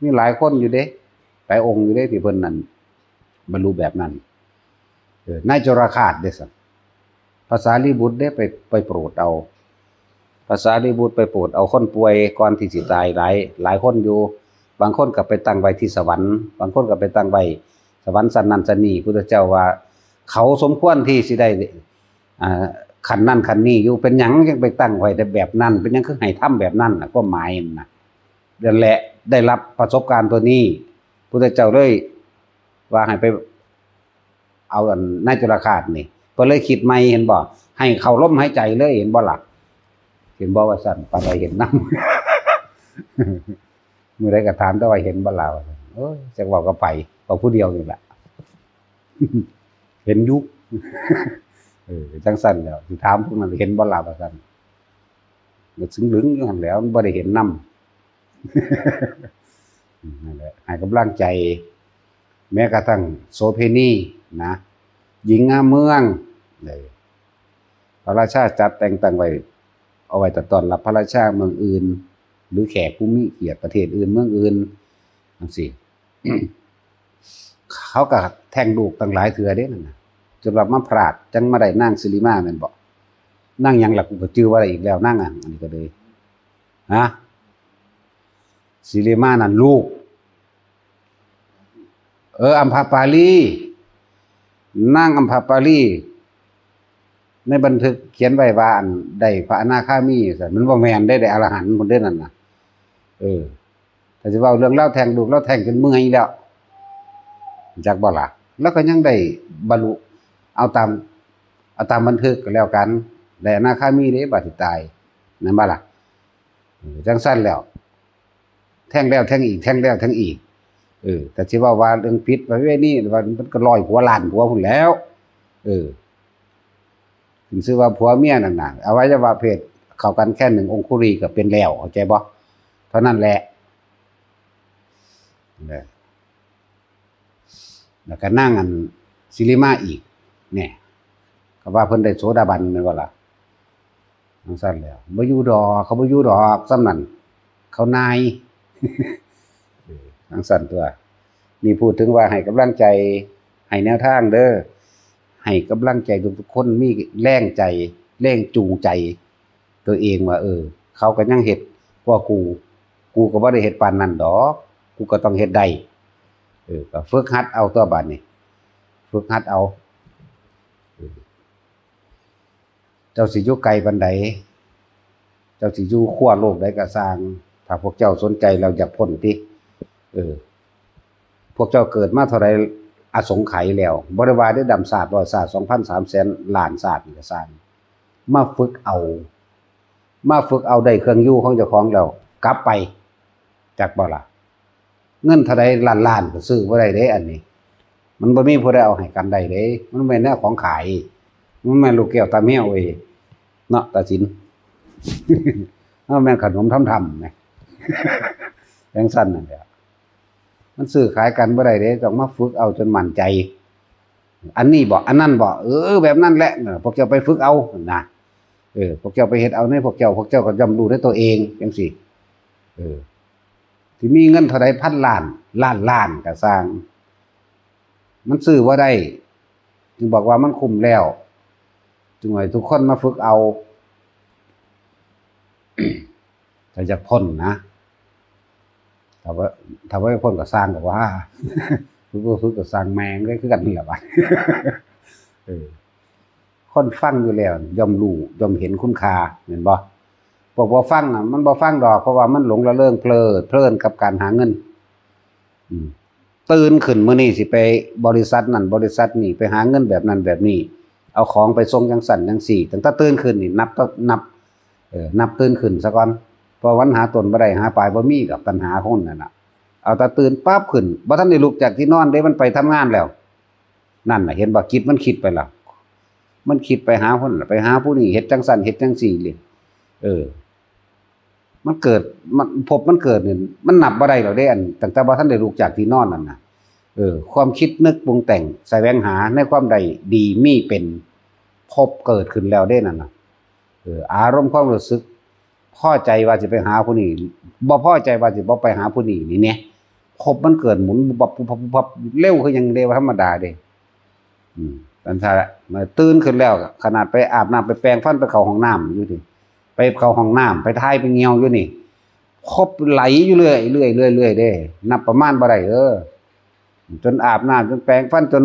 มีหลายคนอยู่เด้ หลายองค์อยู่เด้ที่เพิ่นนั่น บรรลุแบบนั้น เออ นายจรคาสเด้ซั่น พระสารีบุตรเด้ไป ไปโปรดเอา พระสารีบุตรไปโปรดเอาคนป่วยก่อนที่สิตายหลาย หลายคนอยู่ บางคนก็ไปตั้งไว้ที่สวรรค์ บางคนก็ไปตั้งไว้สวรรค์ชั้นนั้นชั้นนี้ พุทธเจ้าว่า เขาสมควรที่สิได้ อ่า ขั้นนั้นขั้นนี้อยู่ เป็นหยังยังไปตั้งไว้แต่แบบนั้น เป็นหยังคือให้ทำแบบนั้นน่ะ ความหมายนั่นน่ะ นั่นแหละ ได้รับประสบการณ์ตัวนี้ พุทธเจ้าเลยว่าให้ไป เอาอันนายจรคาสนี่ เพิ่นเลยคิดใหม่ เห็นบ่ ให้เข้าลมหายใจเลย เห็นบ่ล่ะ เห็นบ่ว่าซั่น ปานใดเห็นนำ มื้อใดก็ถามแต่ว่าเห็นบ่ล่ะ ว่าซั่น โอ้ย จักเว้ากับไผ เว้าผู้เดียวนี่แหละ เห็นอยู่ เออ จั่งซั่นแหล้ว สิถามพวกนั้นเห็นบ่ล่ะ ว่าซั่น ก็ซึ่งลึงอยู่หั่นแหล้ว มันบ่ได้เห็นนำ นั่นแหละ ให้กำลังใจ แม้กระทั่งโสเภณีนะ หญิงงามเมือง เออ พระราชาจัดแต่งตั้งไว้ เอาไว้ต้อนรับพระราชาเมืองอื่น หรือแขกผู้มีเกียรติประเทศอื่นเมืองอื่น จั่งซี้ เขาก็แท้งลูกตั้งหลายเทื่อเด้นั่นน่ะ จนว่ามาพลาด จั่งมาได้นางสิริมาแม่นบ่ นางหยังล่ะ กูก็จื่อบ่ได้อีกแล้ว นางอัน อันนี้ก็เลย ฮะ สิริมานั่นลูก เออ อัมพปาลี นางอัมพปาลี ในบันทึกเขียนไว้ว่าอันได้พระอนาคามีซั่น มันบ่แม่นเด้ ได้อรหันต์พุ้นเด้นั่นน่ะ เออ ถ้าสิเว้าเรื่องลาวแท้งลูก ลาวแท้งจนเมื่อยแล้ว จักบ่ล่ะ แล้วก็ยังได้บรรลุ เอาตาม เอาตามบันทึกก็แล้วกัน ได้อนาคามีเด้ บัดสิตาย นั่นบ่ล่ะ เออ จั่งซั่นแล้ว แท้งแล้วแท้งอีก แท้งแล้วแท้งอีก เออ แต่ที่ว่าว่าเรื่องผิดประเวณีว่ามันก็ร้อยหัวล้านหัวพุ่นแล้ว เออ ถึงชื่อว่าผัวเมียนั่นน่ะ อวัยวะเพศเข้ากันแค่หนึ่งองคุลีก็เป็นแล้ว เข้าใจบ่ เท่านั้นแหละ เออ แล้วก็นางอันสิริมาอีก เนี่ย ก็ว่าเพิ่นได้โสดาบันแม่นบ่ล่ะ จั่งซั่นแหล้ว บ่อยู่ดอก เขาบ่อยู่ดอก ส่ำนั้น เขานาย เออ จั่งซั่นตั่ว นี่พูดถึงว่าให้กำลังใจ ให้แนวทางเด้อ ให้กำลังใจทุกๆคน มีแรงใจ แรงจูงใจ ตัวเองว่า เออ เขาก็ยังเฮ็ดกว่ากู กูก็บ่ได้เฮ็ดปานนั้นดอก กูก็ต้องเฮ็ดได้ เออ ก็ฝึกหัดเอาตัวบัดนี้ ฝึกหัดเอา เออ เจ้าสิอยู่ไกลปานใด เจ้าสิอยู่ขั้วโลกใดก็ซ่าง ถ้าพวกเจ้าสนใจแล้วอยากพ้นติ เออ พวกเจ้าเกิดมาเท่าใดอสงไขยแล้ว บ่ได้ว่าได้ดำชาติร้อยชาติ สองพัน สามแสนล้านชาตินี่ก็ซ่าง มาฝึกเอา มาฝึกเอาได้เครื่องอยู่ของเจ้าของแล้ว กลับไป จักบ่ล่ะ เงินเท่าใดล้านๆ ก็ซื้อบ่ได้เด้ อันนี้ มันบ่มีผู้ใดเอาให้กันได้เด้ มันแม่นแนวของขาย มันแม่นลูกแก้วตาแมวเว้ย เนาะ ตาสิน มันแม่นขนมทำๆ แหม จั่งซั่นนั่นแหละ มันซื้อขายกันบ่ได้เด้ ต้องมาฝึกเอาจนมั่นใจ อันนี้บ่ อันนั้นบ่ เออ แบบนั้นแหละ เออ พวกเจ้าไปฝึกเอานะ เออ พวกเจ้าไปเฮ็ดเอาในพวกเจ้า พวกเจ้าก็ย่อมรู้ในตัวเอง จั่งซี้ เออ สิมีเงินเท่าใดพันล้าน ล้านล้านก็ซ่าง มันซื้อบ่ได้ จึงบอกว่ามันคุ้มแล้ว จึงให้ทุกคนมาฝึกเอา ถ้าอยากพ้นนะ ถ้าว่า ถ้าว่าพ้นก็ซ่างก็ว่า ฝึกบ่ฝึกก็ซ่างแม่งเลย คือกันนี่แหละวะ เออ คนฟังอยู่แล้วย่อมรู้ ย่อมเห็นคุณค่า แม่นบ่ พวกบ่ฟังน่ะ มันบ่ฟังดอก เพราะว่ามันหลงระเริงเพลิดเพลินกับการหาเงิน อืม ตื่นขึ้นมื้อนี้สิไปบริษัทนั่นบริษัทนี้ ไปหาเงินแบบนั้นแบบนี้ เอาของไปส่งจั่งซั้นจั่งซี้ ตั้งแต่ตื่นขึ้นนี่นับ นับ เออ นับตื่นขึ้นซะก่อน เพราะมันหาต้นบ่ได้ หาปลายบ่มีดอก ปัญหาคนนั่นน่ะ เอาแต่ตื่นปั๊บขึ้น บ่ทันได้ลุกจากที่นอนเด้ มันไปทำงานแล้ว นั่นน่ะ เห็นบ่ จิตมันคิดไปแล้ว มันคิดไปหาคนน่ะ ไปหาผู้นี้ เฮ็ดจั่งซั้น เฮ็ดจั่งซี้เลย เออ มันเกิด มัน ภพมันเกิดนี่ มันนับบ่ได้แล้วเด้ อัน ตั้งแต่บ่ทันได้ลุกจากที่นอนนั่นน่ะ เออ ความคิดนึกปรุงแต่ง แสวงหาในความได้ดีมีเป็น ภพเกิดขึ้นแล้วเด้นั่นน่ะ เออ อารมณ์ความรู้สึก พอใจว่าสิไปหาผู้นี้ บ่พอใจว่าสิบ่ไปหาผู้นี้นี่เนี่ย ภพมันเกิดหมุนบุบบับ บุบบับ บุบบับ เร็วคือหยังเด้ บ่ธรรมดาเด้ อืม จั่งซั้นละ มาตื่นขึ้นแล้ว ขนาดไปอาบน้ำ ไปแปรงฟัน ไปเข้าห้องน้ำอยู่นี่ ไปเข้าห้องน้ำ ไปถ่าย ไปเหี่ยวอยู่นี่ ภพไหลอยู่เรื่อย เรื่อย เรื่อย เรื่อยเด้ นับประมาณบ่ได้ เออ จนอาบน้ำ จนแปรงฟัน จน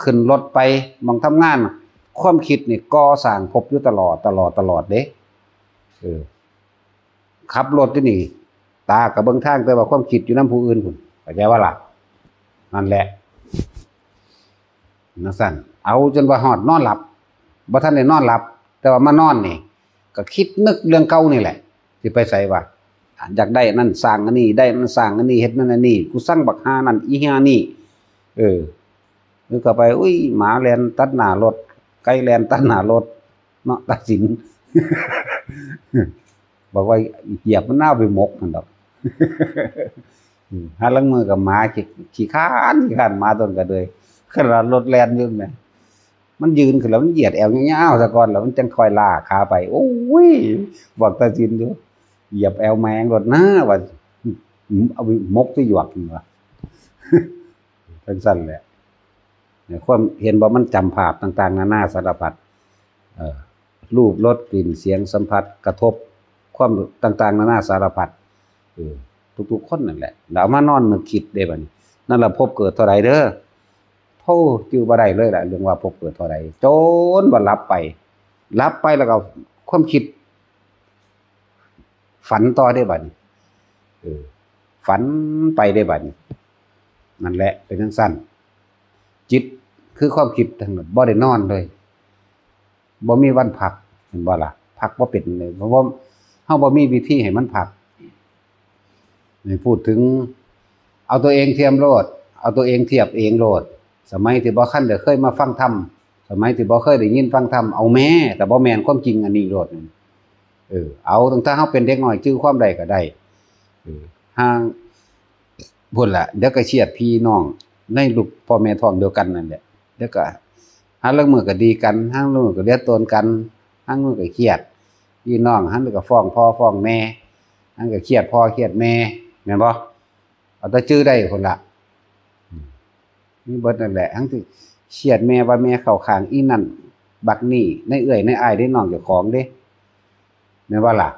ขึ้นรถไปหม้องทำงาน ความคิดนี่ก่อสร้างภพอยู่ตลอด ตลอด ตลอดเด้ เออ ขับรถอยู่นี่ ตาก็เบิ่งทาง แต่ว่าความคิดอยู่นำผู้อื่นพุ้น เข้าใจบ่ล่ะ นั่นแหละ จั่งซั้น เอาจนว่าฮอดนอนหลับ บ่ทันได้นอนหลับ แต่ว่ามานอนนี่ ก็คิดนึกเรื่องเก่านี่แหละ สิไปไสวะ อยากได้อันนั้นสร้างอันนี้ ได้อันนั้นสร้างอันนี้ เฮ็ดนั่นอันนี้ กูซังบักห่านั่นอีห่านี่ เออ นึกเข้าไป อุ้ย หมาแล่นตัดหน้ารถ ไก่แล่นตัดหน้ารถ เนาะ ตาสิน บอกว่าเหยียบมันเอาไปหมกหั่นดอก อืม หาลางมื้อก็หมาขี้ ขี้คร้าน ขี้คร้าน หมาต้นกระเดย ขนาดรถแล่นอยู่แหม มันยืนขึ้นแล้วมันเหยียดแอวยาวๆซะก่อน แล้วมันจั่งค่อยลากขาไป โอ้ย บอกตาสินอยู่ เหยียบแอวแมงรถนะ ว่า เอาไปหมกไปหยวกนี่ว่า จั่งซั้นแหละ เนี่ย ความเห็นบ่ มันจำภาพต่างๆนานาสารพัด เอ่อ รูป รส กลิ่น เสียง สัมผัส กระทบ ความต่างๆนานาสารพัด เออ ทุกๆคนนั่นแหละ แล้วเอามานอนนึกคิดเด้บัดนี้ นั่นล่ะภพเกิดเท่าใดเด้อ โธ่ จื่อบ่ได้เลยล่ะ เรื่องว่าภพเกิดเท่าใด จนว่าหลับไป หลับไปแล้วก็ความคิด ฝันต่อเด้บัดนี้ เออ ฝันไปเด้บัดนี้ นั่นแหละ เป็นจั่งซั้น จิตคือความคิดทั้งหมด บ่ได้นอนเลย บ่มีวันพัก เห็นบ่ล่ะ พักบ่เป็นเลย เพราะว่าเฮาบ่มีวิธีให้มันพัก นี่พูดถึง เอาตัวเองเทียมโลด เอาตัวเองเทียบเองโลด สมัยที่บ่คันได้เคยมาฟังธรรม สมัยที่บ่เคยได้ยินฟังธรรม เอาแม่ แต่บ่แม่นความจริงอันนี้โลด เออ เอาตั้งแต่เฮาเป็นเด็กน้อย จื่อความได้ก็ได้ เออ ห่าง พุ่นละ เดี๋ยวก็เคียดพี่น้องในลูกพ่อแม่ท้องเดียวกันนั่นแหละ เดี๋ยวก็หาลางมื้อก็ดีกัน หาลางมื้อก็เลียโตนกัน หาลางมื้อก็เคียดพี่น้อง หาลางมื้อก็ฟ้องพ่อฟ้องแม่ หาลางก็เคียดพ่อเคียดแม่ แม่นบ่ เอาแต่จื่อได้พุ่นละ อืม มีเบิดนั่นแหละ ทั้งที่เคียดแม่ว่าแม่เข้าข้างอีนั่น บักนี่ ในเอื้อยในอ้ายในน้องเจ้าของเด้ แม่นบ่ล่ะ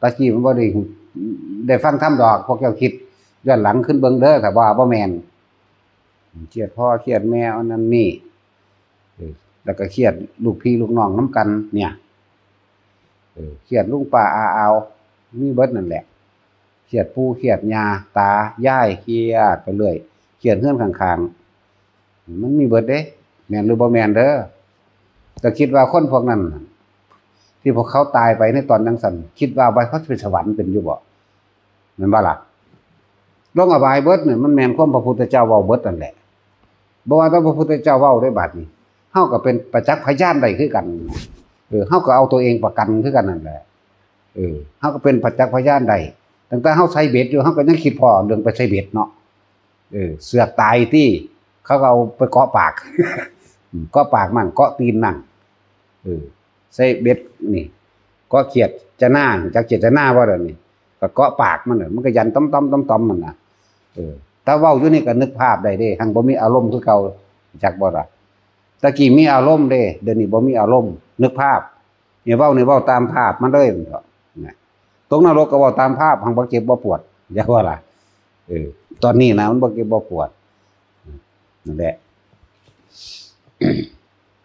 ตะกี้มันบ่ได้ ได้ฟังธรรมดอก พวกเจ้าคิดย้อนหลังขึ้นเบิ่งเด้อ ถ้าว่าบ่แม่น เคียดพ่อเคียดแม่อันนั้นนี่ เออ แล้วก็เคียดลูกพี่ลูกน้องนำกันเนี่ย เออ เคียดลุงป้าอาอาว มีเบิดนั่นแหละ เคียดปู่เคียดย่า ตา ยาย เคียดไปเรื่อย เคียดเฮือนข้างๆ มันมีเบิดเด้ แม่นหรือบ่แม่นเด้อ แต่คิดว่าคนพวกนั้นน่ะ ที่พวกเขาตายไปในตอนจั่งซั้น คิดว่าบ่ เขาสิไปสวรรค์เป็นอยู่บ่ แม่นบ่ล่ะ ลงอบายเบิดเนี่ย มันแม่นความพระพุทธเจ้าเว้าเบิดนั่นแหละ บ่ว่าแต่พระพุทธเจ้าเว้าได้บาดนี้ เฮาก็เป็นประจักษ์พยานได้คือกัน เออ เฮาก็เอาตัวเองประกันคือกันนั่นแหละ เออ เฮาก็เป็นประจักษ์พยานได้ ตั้งแต่เฮาใส่เบ็ดอยู่ เฮาก็ยังคิดพ้อเรื่องไปใส่เบ็ดเนาะ เออ เสือกตายตี้ เขาก็เอาไปเกาะปาก อืม เกาะปากมั่ง เกาะตีนมั่ง เออ ใส่เบ็ดนี่ เกาะเขียดจะหน้า จักเขียดจะหน้าบ่ล่ะนี่ ก็เกาะปากมันน่ะ มันก็ยันต้อมๆๆๆ มันน่ะ เออ แต่เว้าอยู่นี่ก็นึกภาพได้เด้ หังบ่มีอารมณ์คือเก่า จักบ่ล่ะ ตะกี้มีอารมณ์เด้ เดี๋ยวนี้บ่มีอารมณ์ นึกภาพ นี่เว้านี่เว้าตามภาพมันเลย มันเถาะ นะ ตกนรกก็เว้าตามภาพ หังบ่เจ็บบ่ปวด จักบ่ล่ะ เออ ตอนนี้นะ มันบ่เจ็บบ่ปวด นั่นแหละ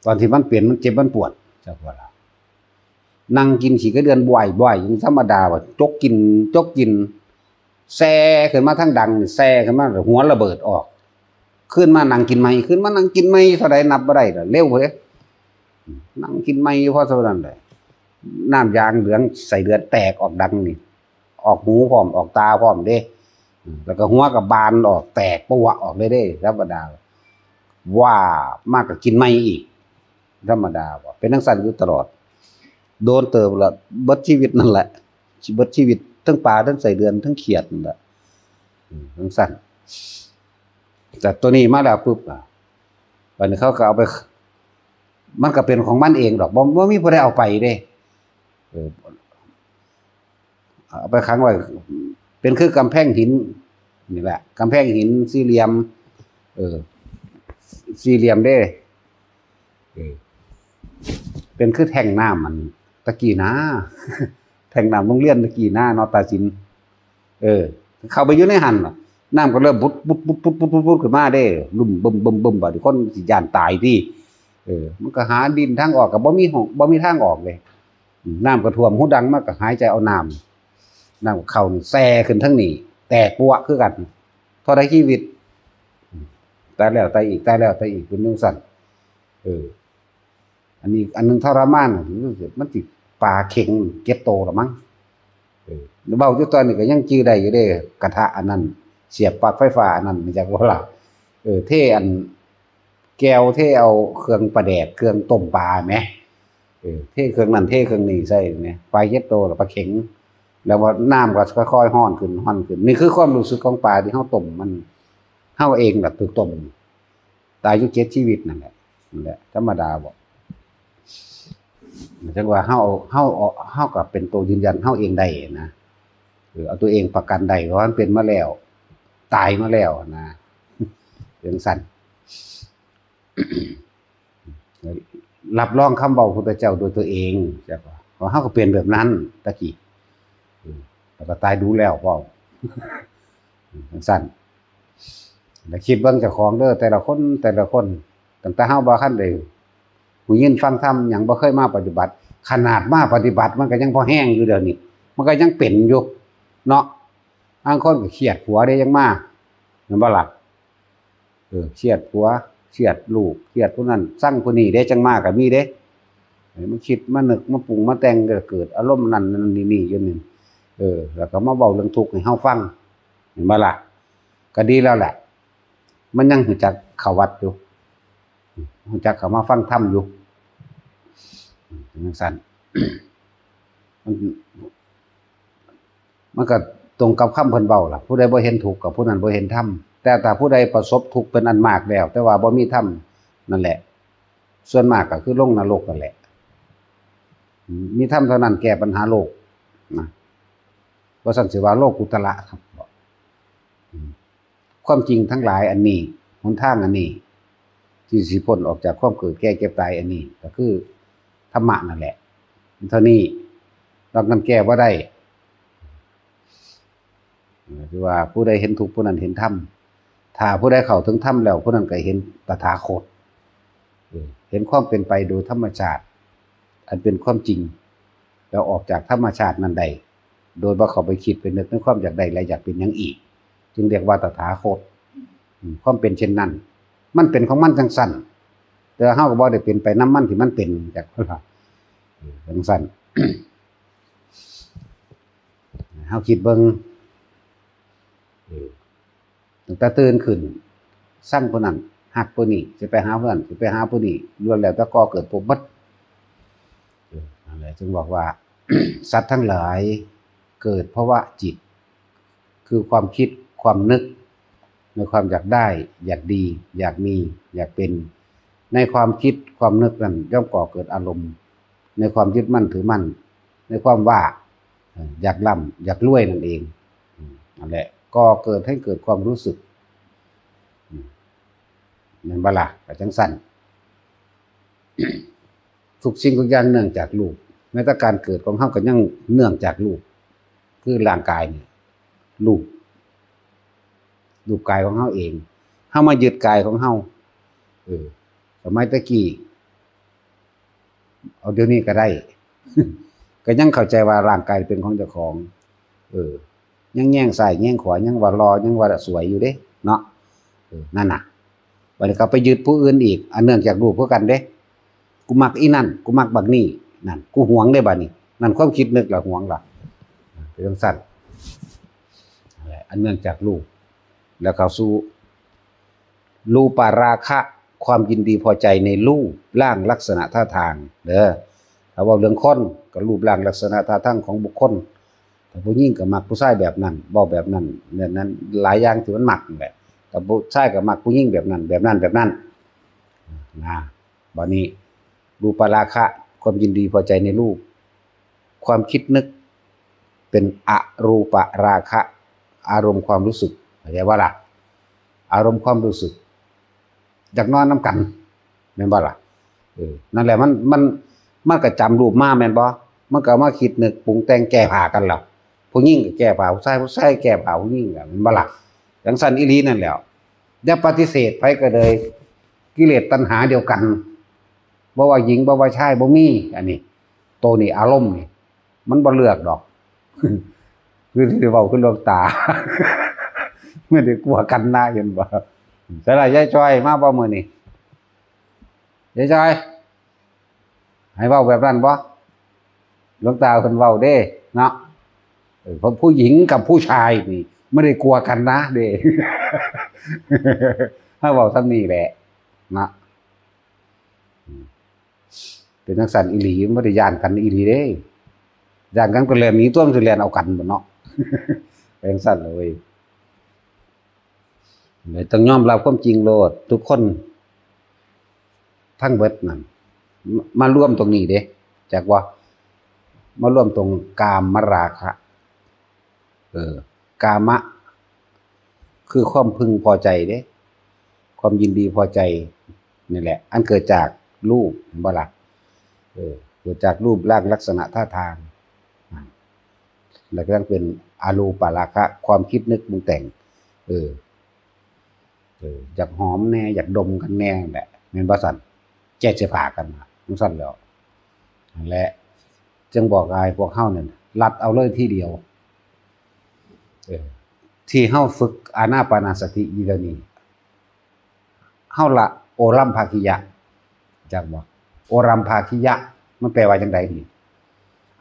ตอนที่มันเป็น มันเจ็บมันปวด จักบ่ล่ะ นั่งกินขี้กระเดือนบ่อยๆ อย่างธรรมดาว่า จกกิน จกกิน แซ่ขึ้นมาทางดัง แซ่ขึ้นมา หัวระเบิดออก ขึ้นมานั่งกินใหม่ ขึ้นมานั่งกินใหม่ เท่าใดนับบ่ได้ล่ะ เร็วเด้ นั่งกินใหม่อยู่พอเท่านั้นแหละ น้ำยางเหลืองใส่เดือนแตกออกดังนี่ ออกหูพร้อม ออกตาพร้อมเด้ แล้วก็หัวก็บานออก แตกปะวะออกเลยเด้ ธรรมดา ว่า มากก็กินใหม่อีก ธรรมดาบ่ เป็นจั่งซั้นอยู่ตลอด โดนเติบละ เบิดชีวิตนั่นแหละ เบิดชีวิต ทั้งปลา ทั้งไส้เดือน ทั้งเขียดนั่นแหละ อืม จั่งซั้น แต่ตัวนี้มาแล้วปุ๊บอะ บัดนี้เขาก็เอาไป มันก็เป็นของมันเองดอก บ่ บ่มีผู้ใดเอาไปเด้ เออ เอาไปขังไว้ เป็นคือกำแพงหิน นี่แหละ กำแพงหินสี่เหลี่ยม เออ สี่เหลี่ยมเด้ เออ เป็นคือแท่งน้ำอันตะกี้นะ แท่งน้ำโรงเรียนตะกี้นะ เนาะ ตาสิน เออ เข้าไปอยู่ในหั่นน่ะ น้ำก็เริ่มบุดบุดบุดบุดบุดบุดบุดขึ้นมาเด้ บึ้มบึ้มบึ้มบึ้ม บาดนี้คนสิย้านตายติ เออ มันก็หาดินทางออก ก็บ่มีห้อง บ่มีทางออกเลย อืม น้ำก็ท่วมหูดัง มันก็หายใจเอาน้ำ น้ำก็เข้านี่ แซ่ขึ้นทั้งนี้ แตกปะวะคือกัน เท่าใดชีวิต อืม ตายแล้วตายอีก ตายแล้วตายอีก เป็นจั่งซั้น เออ อันนี้อันหนึ่งทรมาน มันสิปลาเข็งเจ็ดโตละมั้ง เออ เว้าอยู่ตอนนี้ก็ยังจื่อได้อยู่เด้ กระทะอันนั้น เสียบปลั๊กไฟฟ้าอันนั้น จักบ่ล่ะ เออ เทอัน แก้ว เทเอาเครื่องปลาแดก เครื่องต้มปลาแหม เออ เทเครื่องนั้น เทเครื่องนี้ใส่แหม ปลาเจ็ดโตละ ปลาเข็ง แล้วว่าน้ำก็ค่อยๆร้อนขึ้น ร้อนขึ้น นี่คือความรู้สึกของปลาที่เฮาต้มมัน เฮาเองล่ะถูกต้ม ตายอยู่เจ็ดชีวิตนั่นแหละ นั่นแหละ ธรรมดาบ่ จั่งว่าเฮาเอา เฮาเอา เฮาก็เป็นตัวยืนยันเฮาเองได้นะ เออ เอาตัวเองประกันได้ เพราะมันเป็นมาแล้ว ตายมาแล้วนะ จั่งซั้น รับรองคำเว้าพุทธเจ้าด้วยตัวเอง จั่งว่า เพราะเฮาก็เป็นแบบนั้นตะกี้ เออ แล้วก็ตายดูแล้วพร้อม จั่งซั้น แล้วคิดเบิ่งเจ้าของเด้อ แต่ละคน แต่ละคน ตั้งแต่เฮาบ่ทันได้หูยินฟังธรรมหยัง บ่เคยมาปฏิบัติ ขนาดมาปฏิบัติมันก็ยังพอแฮงอยู่เดี๋ยวนี้ มันก็ยังเป็นอยู่ เนาะ บางคนก็เคียดผัวเด้ยังมา แม่นบ่ล่ะ เออ เคียดผัว เคียดลูก เคียดผู้นั้น ซังผู้นี้เด้ จั่งมาก็มีเด้ เออ มันคิด มานึก มาปรุง มาแต่ง ก็เกิดอารมณ์นั่นนั่นนี่นี่อยู่นี่ เออ แล้วก็มาเว้าเรื่องทุกข์ให้เฮาฟัง แม่นบ่ล่ะ ก็ดีแล้วแหละ มันยังรู้จักเข้าวัดอยู่ รู้จักเข้ามาฟังธรรมอยู่ จังซั่น มัน มันก็ตรงกับคำเพิ่นเว้าล่ะ ผู้ใดบ่เห็นทุกข์ก็ผู้นั้นบ่เห็นธรรม แต่ถ้าผู้ใดประสบทุกข์เป็นอันมากแล้ว แต่ว่าบ่มีธรรม นั่นแหละ ส่วนมากก็คือลงนรกนั่นแหละ มีธรรมเท่านั้นแก้ปัญหาโลกนะ ว่าซั่นสิว่าโลกุตระครับ ความจริงทั้งหลายอันนี้ หนทางอันนี้ ที่สิพ้นออกจากความเกิดแก่เจ็บตายอันนี้ ก็คือธรรมะนั่นแหละ เท่านี้ นอกนั้นแก้บ่ได้ เออ ที่ว่าผู้ใดเห็นทุกข์ผู้นั้นเห็นธรรม ถ้าผู้ใดเข้าถึงธรรมแล้ว ผู้นั้นก็เห็นตถาคต เออ เห็นความเป็นไปโดยธรรมชาติ อันเป็นความจริง แล้วออกจากธรรมชาตินั้นได้ โดยบ่เข้าไปคิดไปนึกในความอยากได้และอยากเป็นหยังอีก จึงเรียกว่าตถาคต อืม ความเป็นเช่นนั้น มันเป็นของมันจังซั่น แต่เฮาก็บ่ได้เป็นไปนำมันที่มันเป็น จักว่า เออ จังซั่น เฮาคิดเบิ่ง เออ ตั้งแต่ตื่นขึ้น ซังผู้นั้น ฮักผู้นี้ สิไปหาผู้นั้น สิไปหาผู้นี้ ล้วนแล้วแต่ก่อเกิดภพหมด เออ นั่นแหละ จึงบอกว่า สัตว์ทั้งหลายเกิดภวะจิต คือความคิด ความนึก ในความอยากได้ อยากดี อยากมี อยากเป็น ในความคิด ความนึกนั้นย่อมก่อเกิดอารมณ์ ในความยึดมั่นถือมั่น ในความว่า เอ่อ อยากร่ำ อยากรวยนั่นเอง อืม นั่นแหละ ก่อเกิดให้เกิดความรู้สึก อืม แม่นบ่ล่ะ ก็จังซั่น ทุกสิ่งทุกอย่างเนื่องจากรูป แม้แต่การเกิดของเฮาก็ยังเนื่องจากรูป คือร่างกายนี่ รูป รูปกายของเฮาเอง เฮามายึดกายของเฮา เออ สมัยตะกี้ เอาเดี๋ยวนี้ก็ได้ ก็ยังเข้าใจว่าร่างกายเป็นของเจ้าของ เออ ยังแยงซ้ายแยงขวา ยังว่าหล่อ ยังว่าสวยอยู่เด้ เนาะ เออ นั่นน่ะ บัดนี้ก็ไปยึดผู้อื่นอีก อันเนื่องจากรูปคือกันเด้ กูมักอีนั่น กูมักบักนี่ นั่น กูหวงเด้บัดนี้ นั่นความคิดนึกล่ะ หวงล่ะ เป็นจังซั่น นั่นแหละ อันเนื่องจากรูป แล้วเข้าสู่ รูปาราคะ ความยินดีพอใจในรูปร่างลักษณะท่าทาง เด้อ ถ้าเว้าเรื่องคน ก็รูปร่างลักษณะท่าทางของบุคคล ถ้าผู้หญิงก็มักผู้ชายแบบนั้น เว้าแบบนั้น แบบนั้น หลายอย่างที่มันมักนั่นแหละ ถ้าผู้ชายก็มักผู้หญิงแบบนั้น แบบนั้น แบบนั้น นะ บัดนี้ รูปาราคะ ความยินดีพอใจในรูป ความคิดนึก เป็นอรูปาราคะ อารมณ์ความรู้สึก เข้าใจบ่ล่ะ อารมณ์ความรู้สึก อยากนอนนำกัน แม่นบ่ล่ะ เออ นั่นแหละ มัน มัน มันก็จำรูปมาแม่นบ่ มันก็เอามาคิดนึกปรุงแต่งแก้ผ้ากันแล้ว ผู้หญิงก็แก้ผ้าผู้ชาย ผู้ชายแก้ผ้าผู้หญิงอะ แม่นบ่ล่ะ จังซั่นอีหลีนั่นแหล้ว อย่าปฏิเสธไผก็เลย กิเลสตัณหาเดียวกัน บ่ว่าหญิง บ่ว่าชาย บ่มี อันนี้ โตนี่อารมณ์นี่ มันบ่เลือกดอก คือที่เว้าคือหลวงตา ไม่ได้กลัวกันนะ เห็นบ่ ใส่ละยายจอยมาบ่มื้อนี้ ยายจอย ให้เว้าแบบนั้นบ่ หลวงตาเพิ่นเว้าเด้ เนาะ เออ เพราะผู้หญิงกับผู้ชายนี่ ไม่ได้กลัวกันนะเด้ ให้เว้าส่ำนี้แหละ เนาะ เป็นจังซั่นอีหลี มันบ่ได้ย้านกันอีหลีเด้ ย้านกันก็แล่นหนีตั๊ว มันสิแล่นเอากันบ่เนาะ เป็นจังซั่นเลย เลยต้องยอมรับความจริงโลด ทุกคนทั้งเบิดนั่น ม- มารวมตรงนี้เด้ จักบ่ มารวมตรงกามราคะ เออ กามะ คือความพึงพอใจเด้ ความยินดีพอใจ นี่แหละ อันเกิดจากรูป เห็นบ่ล่ะ เออ เกิดจากรูปร่างลักษณะท่าทาง อ่า แล้วก็ยังเป็นอรูปาราคะ ความคิดนึกปรุงแต่ง เออ เออ อยากหอมแน่ อยากดมกันแน่แหละ แม่นบ่ซั่น แก้เสื้อผ้ากันน่ะ จังซั่นแหล้ว นั่นแหละ จึงบอกให้พวกเฮานั่นลัดเอาเลยทีเดียว เออ ที่เฮาฝึกอานาปานสติอยู่เดี๋ยวนี้ เฮาละโอรัมภาคิยะ จักบ่ โอรัมภาคิยะ มันแปลว่าจังใดนี่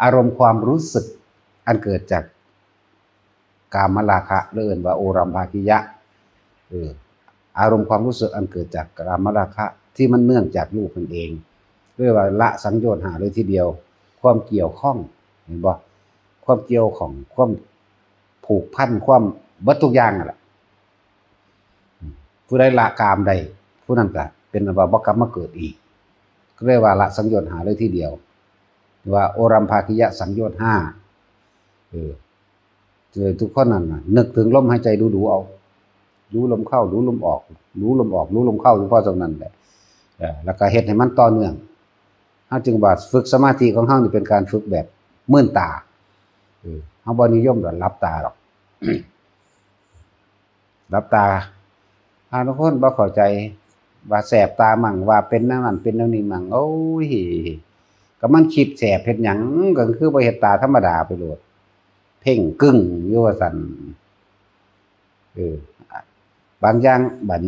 อารมณ์ความรู้สึกอันเกิดจากกามราคะ หรือเอิ้นว่าโอรัมภาคิยะ เออ อารมณ์ความรู้สึกอันเกิดจากกามราคะที่มันเนื่องจากรูปนั่นเอง เรียกว่าละสังโยชน์ห้าเลยทีเดียว ความเกี่ยวข้อง เห็นบ่ ความเกี่ยวข้อง ความผูกพัน ความเบิดทุกอย่างนั่นแหละ ผู้ใดละกามได้ ผู้นั้นก็เป็นอันว่าบ่กลับมาเกิดอีก ก็เรียกว่าละสังโยชน์ห้าเลยทีเดียว ว่าโอรัมภาคิยะสังโยชน์ห้า เออ เออ ทุกคนนั่นน่ะ นึกถึงลมหายใจดูๆเอา รู้ลมเข้า รู้ลมออก รู้ลมออก รู้ลมเข้า เฉพาะตรงนั้นแหละ เออ แล้วก็เฮ็ดให้มันต่อเนื่อง เฮาจึงว่าฝึกสมาธิของเฮานี่เป็นการฝึกแบบมืนตา เออ เฮาบ่นิยมแบบหลับตาหรอก หลับตา บางคนบ่เข้าใจ ว่าแสบตามั่ง ว่าเป็นแนวนั้นเป็นแนวนี้มั่ง โอ้ย ก็มันคิดแสบเฮ็ดหยัง ก็คือบ่เฮ็ดตาธรรมดาไปโลด เพ่งกึ้งอยู่ว่าซั่น เออ บางอย่างบัด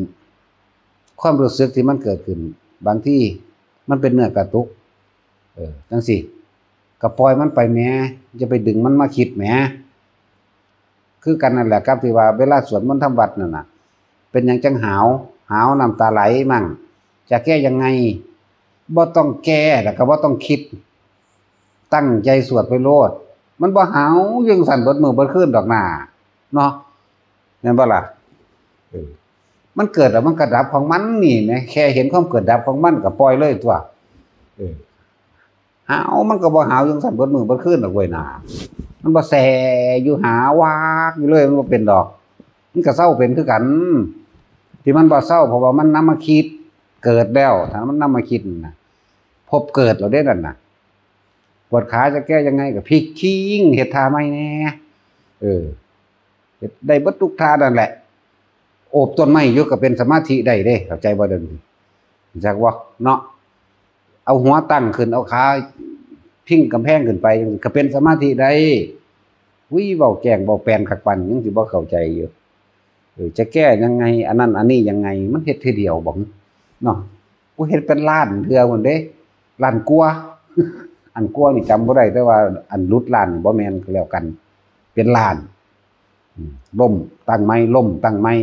ความรู้สึกที่มันเกิดขึ้น บางทีมันเป็นเนื้อกระตุก เออ จั่งซี้ ก็ปล่อยมันไปแหม อย่าไปดึงมันมาคิดแหม คือกันนั่นแหละครับ ที่ว่าเวลาสวดมนต์ทำวัดนั่นน่ะ เป็นหยังจั่งหาว หาวน้ำตาไหลมั่ง จะแก้ยังไง บ่ต้องแก้ แล้วก็บ่ต้องคิด ตั้งใจสวดไปโลด มันบ่หาวอยู่จั่งซั้นเบิดมื้อเบิดคืนดอกนา เนาะ แม่นบ่ล่ะ เออ มันเกิดแล้วมันก็ดับของมันนี่แหม แค่เห็นความเกิดดับของมันก็ปล่อยเลยตั๊ว เออ หาวมันก็บ่หาวอยู่จั่งซั้นเบิดมื้อเบิดคืนดอกเว้ยนา มันบ่แส่อยู่ หาวากอยู่เลย มันบ่เป็นดอก มันก็เซาเป็นคือกัน ที่มันบ่เซา เพราะว่ามันนำมาคิด เกิดแล้ว ถ้ามันนำมาคิดนั่นน่ะ ภพเกิดแล้วเด้นั่นน่ะ ปวดขาจะแก้ยังไง ก็พลิกคิง เฮ็ดท่าใหม่แหน่ เออ เฮ็ดได้เบิดทุกท่านั่นแหละ โอบต้นไม้อยู่ก็เป็นสมาธิได้เด้ เข้าใจบ่เดี๋ยวนี้ รู้จักบ่เนาะ เอาหัวตั้งขึ้น เอาขาพิงกำแพงขึ้นไป ก็เป็นสมาธิได้ อุ้ย เว้าแจ้งเว้าแปลนคักปานนี้ ยังสิบ่เข้าใจอยู่ เออ จะแก้ยังไง อันนั้นอันนี้ยังไง มันเฮ็ดเทื่อเดียวบ่ เนาะ กูเฮ็ดเป็นล้านเทื่อพุ้นเด้ ล้านกว่า อันกว่านี่จำบ่ได้ แต่ว่าอันหลุดล้านนี่บ่แม่นก็แล้วกัน เป็นล้าน อืม ล้มตั้งใหม่ ล้มตั้งใหม่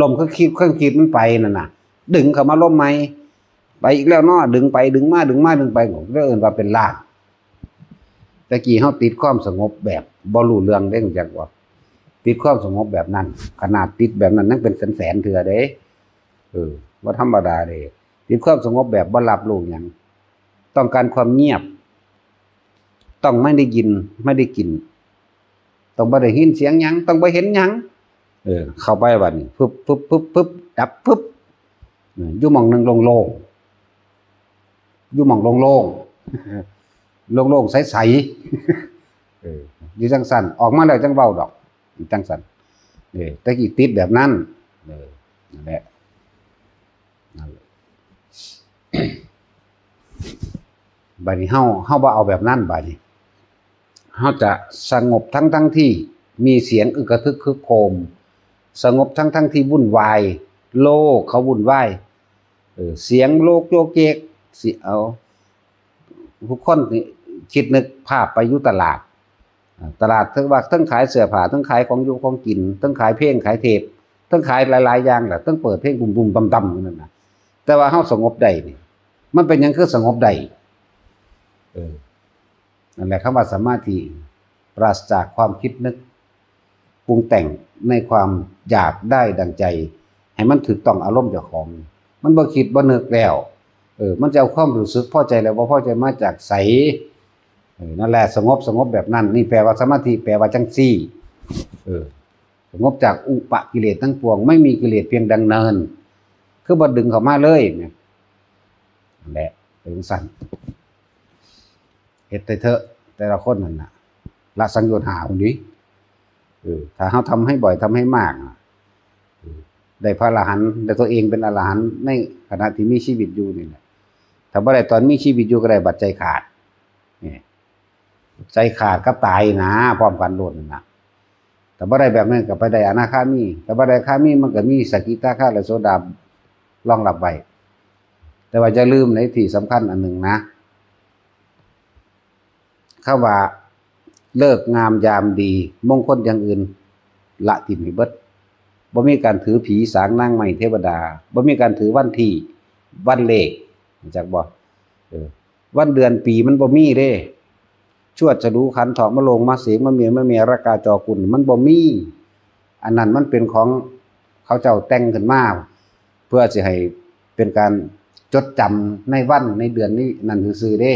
ล้มคือขีด เครื่องขีดมันไปนั่นน่ะ ดึงเข้ามาล้มใหม่ ไปอีกแล้วเนาะ ดึงไปดึงมา ดึงมาดึงไป ก็เลยเอิ้นว่าเป็นล้าน แต่กี้เฮาติดความสงบแบบบ่รู้เรื่องเด้ จักว่า ติดความสงบแบบนั้น ขนาดติดแบบนั้นยังเป็นแสนๆเทื่อเด้ เออ บ่ธรรมดาเด้ ติดความสงบแบบบ่รับรู้หยัง ต้องการความเงียบ ต้องไม่ได้ยิน ไม่ได้กลิ่น ต้องบ่ได้ยินเสียงหยัง ต้องบ่เห็นหยัง เออ เข้าไปบัดนี้ ฟึบ ฟึบ ฟึบ ฟึบ ดับ ฟึบ เออ อยู่หม่องหนึ่งโล่งๆ อยู่หม่องโล่งๆ โล่งๆ ใสๆ เออ อยู่จั่งซั้น ออกมาแล้วจั่งเว้าดอก จั่งซั้น เออ แต่กี้ติดแบบนั้น เออ นั่นแหละ นั่นแหละ บัดนี้เฮา เฮาบ่เอาแบบนั้นบัดนี้ เฮาจะสงบทั้งๆที่มีเสียงอึกกระทึกครึกโครม สงบทั้งๆที่วุ่นวาย โลกเขาวุ่นวาย เออ เสียงโลกโยกเยก สิเอา ทุกคนนี่คิดนึกภาพไปอยู่ตลาด อ่า ตลาดเทิงว่าเทิงขายเสื้อผ้า เทิงขายของอยู่ของกิน เทิงขายเพลง ขายเทป เทิงขายหลายๆอย่างแหละ เทิงเปิดเพลงบุ้มๆต่ำๆอยู่นั่นน่ะ แต่ว่าเฮาสงบได้นี่ มันเป็นหยังคือสงบได้ เออ นั่นแหละคำว่าสมาธิ ปราศจากความคิดนึก ปรุงแต่งในความอยากได้ดังใจ ให้มันถูกต้องอารมณ์เจ้าของ มันบ่คิดบ่นึกแล้ว เออ มันจะเอาความรู้สึกพอใจแล้วบ่พอใจมาจากไส เออ นั่นแหละ สงบ สงบแบบนั้น นี่แปลว่าสมาธิ แปลว่าจั่งซี่ เออ สงบจากอุปกิเลสทั้งปวง ไม่มีกิเลสเพียงดังเนิน คือบ่ดึงเข้ามาเลยเนี่ย นั่นแหละ เป็นจั่งซั้น เฮ็ดได้เถอะ แต่ละคนนั่นน่ะ ละสังโยชน์ห้าพุ้นนี้ เออ ถ้าเฮาทำให้บ่อย ทำให้มากน่ะ เออ ได้พระอรหันต์ ได้ตัวเองเป็นอรหันต์ในขณะที่มีชีวิตอยู่นี่แหละ ถ้าบ่ได้ตอนมีชีวิตอยู่ก็ได้บัดใจขาด นี่ ใจขาดกับตายนะ พร้อมกันโลดนั่นน่ะ ถ้าบ่ได้แบบนั้นก็ไปได้อนาคามี ถ้าบ่ได้อนาคามีมันก็มีสกิทาคาและโสดารองรับไว้ แต่ว่าอย่าลืมในที่สำคัญอันหนึ่งนะ คำว่าฤกษ์งามยามดี มงคลอย่างอื่น ละถิ่มให้เบิด บ่มีการถือผีสางนางไม้เทวดา บ่มีการถือวันที่ วันเลข รู้จักบ่? เออ วันเดือนปีมันบ่มีเด้ ชวดฉลูขันธ์ เถาะมะโรง มะเสง มะเมีย มะเมีย ระกา จอกุล มันบ่มี อันนั้นมันเป็นของเขาเจ้าแต่งขึ้นมา เพื่อสิให้เป็นการจดจำในวันในเดือนนี้นั่นซื่อๆเด้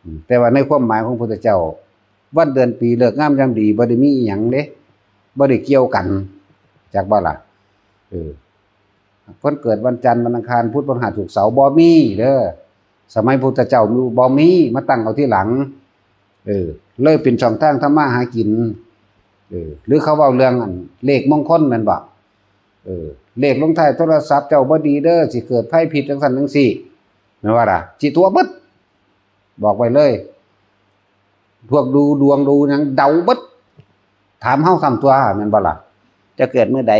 อืม แต่ว่าในความหมายของพุทธเจ้า วันเดือนปีฤกษ์งามยามดีบ่ได้มีอิหยังเด้ บ่ได้เกี่ยวกัน จักบ่ล่ะ? เออ คนเกิดวันจันทร์ วันอังคาร พุธ พฤหัส ศุกร์ เสาร์ บ่มีเด้อ สมัยพุทธเจ้าบ่มี มาตั้งเอาทีหลัง เออ เลยเป็นช่องทางทำมาหากิน เออ หรือเขาเว้าเรื่องอันเลขมงคลแม่นบ่? เออ เลขลงท้ายโทรศัพท์เจ้าบ่ดีเด้อ สิเกิดภัยพิษจังซั่นจังซี่แม่นบ่ล่ะ? สิตั๋วเบิด บอกไว้เลย พวกดูดวงดูหยังเดาเบิด ถามเฮาซ้ำตั๋ว แม่นบ่ล่ะ? เจ้าเกิดมื้อใด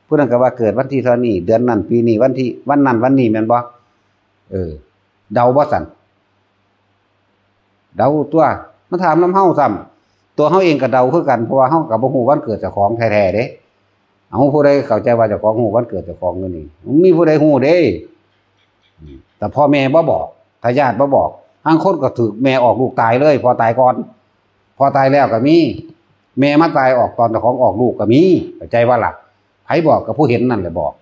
ผู้นั้นก็ว่าเกิดวันที่เท่านี้ เดือนนั้น ปีนี้ วันที่ วันนั้น วันนี้ แม่นบ่? เออ เดาบ่ซั่น? เดาตั๋ว มาถามนำเฮาซ้ำ ตั๋วเฮาเองก็เดาคือกัน เพราะว่าเฮาก็บ่ฮู้วันเกิดเจ้าของแท้ๆเด้ เอา ผู้ใดเข้าใจว่าเจ้าของฮู้วันเกิดเจ้าของอยู่นี่ มีผู้ใดฮู้เด้ อืม แต่พ่อแม่บ่บอก ถ้าญาติบ่บอก บางคนก็ถูกแม่ออกลูกตายเลย พ่อตายก่อน พ่อตายแล้วก็มี แม่มาตายออกตอนเจ้าของออกลูกก็มี เข้าใจบ่ล่ะ? ไผบอกก็ผู้เห็นนั่นแหละบอก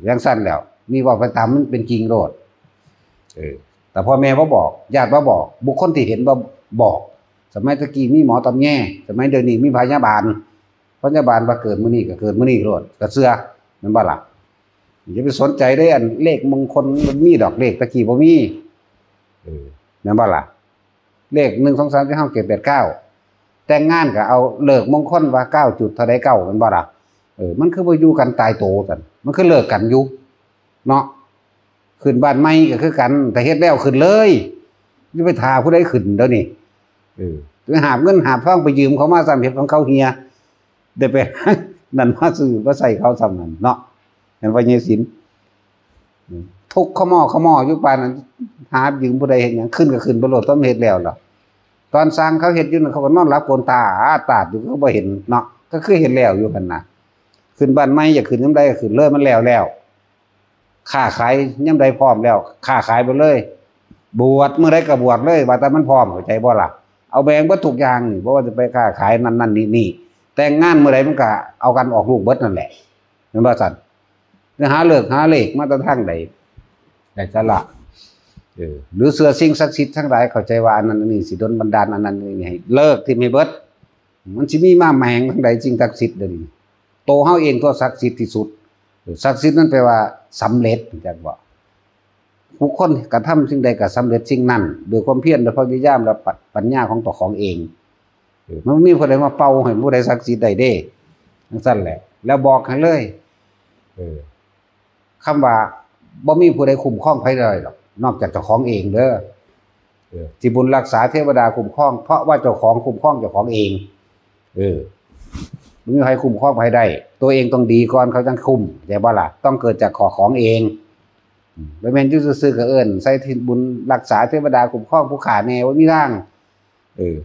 จั่งซั้นแล้ว นี่เว้าไปตามมันเป็นจริงโลด เออ แต่พ่อแม่บ่บอก ญาติบ่บอก บุคคลที่เห็นบ่บอก สมัยตะกี้มีหมอตำแย สมัยเดี๋ยวนี้มีพยาบาล พยาบาลว่าเกิดมื้อนี้ก็เกิดมื้อนี้โลด ก็เชื่อ แม่นบ่ล่ะ? อย่าไปสนใจเด้ อันเลขมงคลมันมีดอก เลขตะกี้บ่มี เออ แม่นบ่ล่ะ? เลข หนึ่ง สอง สาม สี่ ห้า หก เจ็ด แปด เก้า แต่งงานก็เอาฤกษ์มงคลว่า เก้า จุดเท่าใด เก้า แม่นบ่ล่ะ? เออ มันคือบ่อยู่กันตายโตซั่น มันคือเลิกกันอยู่ เนาะ ขึ้นบ้านใหม่ก็คือกัน ถ้าเฮ็ดแล้วขึ้นเลย อย่าไปท่าผู้ใดขึ้นเดี๋ยวนี้ เออ ไปหาบเงินหาบทองไปยืมเขามาซ้ำ เฮ็ดของเขาเหี่ย ได้ไป นั่นมาซื้อมาใส่เขาซ้ำนั่นเนาะ แม่นบ่ ยายศิลป์ ทุกข์ขะม้อขะม้ออยู่ปานนั้น หายืมผู้ใดเฮ็ดหยัง ขึ้นก็ขึ้นไปโลด ต้องเฮ็ดแล้วล่ะ ตอนสร้างเขาเฮ็ดอยู่นั่น เขาก็นอนหลับโกนตาอ้าตาดอยู่ เขาบ่เห็นเนาะ ก็คือเฮ็ดแล้วอยู่หั่นน่ะ ขึ้นบ้านใหม่อยากขึ้นยามใดก็ขึ้นเลย มันแล้วแล้ว ค้าขายยามใดพร้อมแล้ว ค้าขายไปเลย บวชมื้อใดก็บวชเลย ว่าแต่มันพร้อม เข้าใจบ่ล่ะ? เอาแบ่งเบิดทุกอย่างนี่ บ่ว่าจะไปค้าขายนั่นนั่นนี่นี่ แต่งงานมื้อใดมันก็เอากันออกลูกเบิดนั่นแหละ แม่นบ่ซั่น? จะหาฤกษ์หาเลขมาแต่ทางใด ได้สาระ เออ หรือเชื่อสิ่งศักดิ์สิทธิ์ทั้งหลาย เข้าใจว่าอันนั้นอันนี้สิดลบันดาลอันนั้นอันนี้ให้เลิกทิ่มให้เบิด มันสิมีมาแหมงทางใดสิ่งศักดิ์สิทธิ์เดี๋ยวนี้ โตเฮาเองตัวศักดิ์สิทธิ์ที่สุด เออ ศักดิ์สิทธิ์นั่นแปลว่าสำเร็จ จักบ่? บุคคลกระทำสิ่งใดก็สำเร็จสิ่งนั้น ด้วยความเพียร ด้วยความพยายาม และปะ ปัญญาของเจ้าของเอง เออ มันบ่มีผู้ใดมาเป่าให้ผู้ใดศักดิ์สิทธิ์ได้เด้ จั่งซั้นแหละ แล้วบอกให้เลย เออ คำว่าบ่มีผู้ใดคุ้มครองไผได้ดอก นอกจากเจ้าของเองเด้อ เออ ที่บุญรักษาเทวดาคุ้มครอง เพราะว่าเจ้าของคุ้มครองเจ้าของเอง เออ บ่มีใครคุ้มครองไผได้ ตัวเองต้องดีก่อนเขาจั่งคุ้ม เข้าใจบ่ล่ะ? ต้องเกิดจากขอของเอง อืม บ่แม่นอยู่ซื่อๆก็เอิ้นใส่ที่บุญรักษาเทวดาคุ้มครองผู้ข้าแน่ บ่มีทาง เออ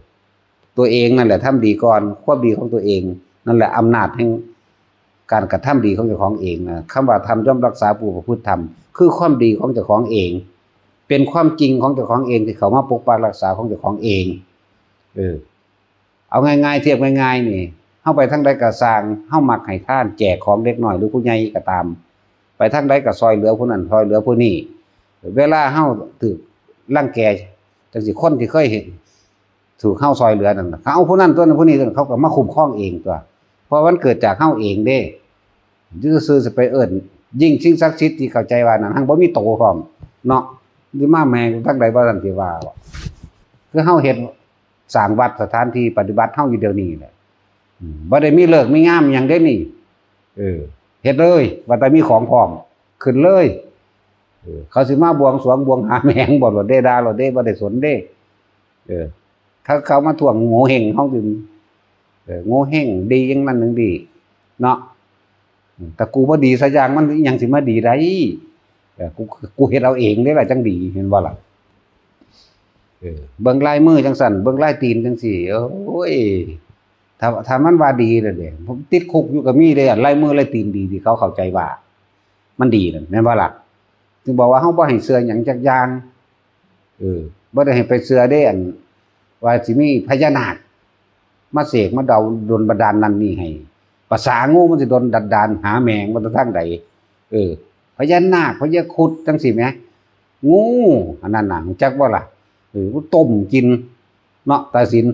ตัวเองนั่นแหละทำดีก่อน ความดีของตัวเอง นั่นแหละอำนาจแห่งการกระทำดีของเจ้าของเองนะ คำว่าธรรมย่อมรักษาผู้ประพฤติธรรม คือความดีของเจ้าของเอง เป็นความจริงของเจ้าของเองที่เข้ามาปกปักรักษาของเจ้าของเอง เออ เอาง่ายๆ เทียบง่ายๆ นี่ เฮาไปทางใดก็ซ่าง เฮามักให้ทานแจกของเด็กน้อยหรือผู้ใหญ่ก็ตาม ไปทางใดก็ซ่อยเหลือผู้นั้นซ่อยเหลือผู้นี้ เวลาเฮาถูกรังแก จั่งซี้ คนที่เคยเห็น ถูกเฮาซ่อยเหลือนั่นน่ะ เขาเอาผู้นั้นตัวนั้นผู้นี้ตัวนั้น เขาก็มาคุ้มครองเองตั๊ว เพราะมันเกิดจากเฮาเองเด้ อยู่ซื่อๆ สิไปเอิ้น ยิ่งสิ่งศักดิ์สิทธิ์ที่เข้าใจว่านั่น หั้งบ่มีโตพร้อมเนาะ สิมาแหมงทางใดบ่ทันสิว่าบ่ คือเฮาเฮ็ดสร้างวัดสถานที่ปฏิบัติเฮาอยู่เดี๋ยวนี้แหละ อืม บ่ได้มีฤกษ์มียามหยังเด้นี่ เออ เฮ็ดเลย ว่าแต่มีของพร้อม ขึ้นเลย เออ เขาสิมาบวงสรวงบวงหาแหมงบ่ โลดเด้ ด่าโลดเด้ บ่ได้สนเด้ เออ ถ้าเขามาท่วงโงเห้งเฮาอยู่ เออ โงเห้งดีอย่างนั้นอย่างนี้เนาะ อืม แต่กูบ่ดีสักอย่าง มันอิหยังสิมาดีได้ เออ กู กูเฮ็ดเอาเองเด้ล่ะจั่งดี เห็นบ่ล่ะ? เออ เบิ่งลายมือจั่งซั้น เบิ่งลายตีนจั่งซี้ โอ้ย ถ้า ถ้ามันว่าดีแล้วเด้ ติดคุกอยู่ก็มีเด้ ลายมือลายตีนดีที่เขาเข้าใจว่า มันดีนั่น แม่นบ่ล่ะ? ถึงบอกว่าเฮาบ่ให้เชื่อหยังจักอย่าง เออ บ่ได้ให้ไปเชื่อเด้ อัน ว่าสิมีพญานาค มาเสกมาเดาดลบันดาลนั่นนี่ให้ ภาษางูมันสิดลบันดาลหาแมงมาจากทางใด? เออ พญานาค พญาครุฑจังซี่แหม งู อันนั้นน่ะ รู้จักบ่ล่ะ? เออ มันต้มกิน เนาะ ตาสิน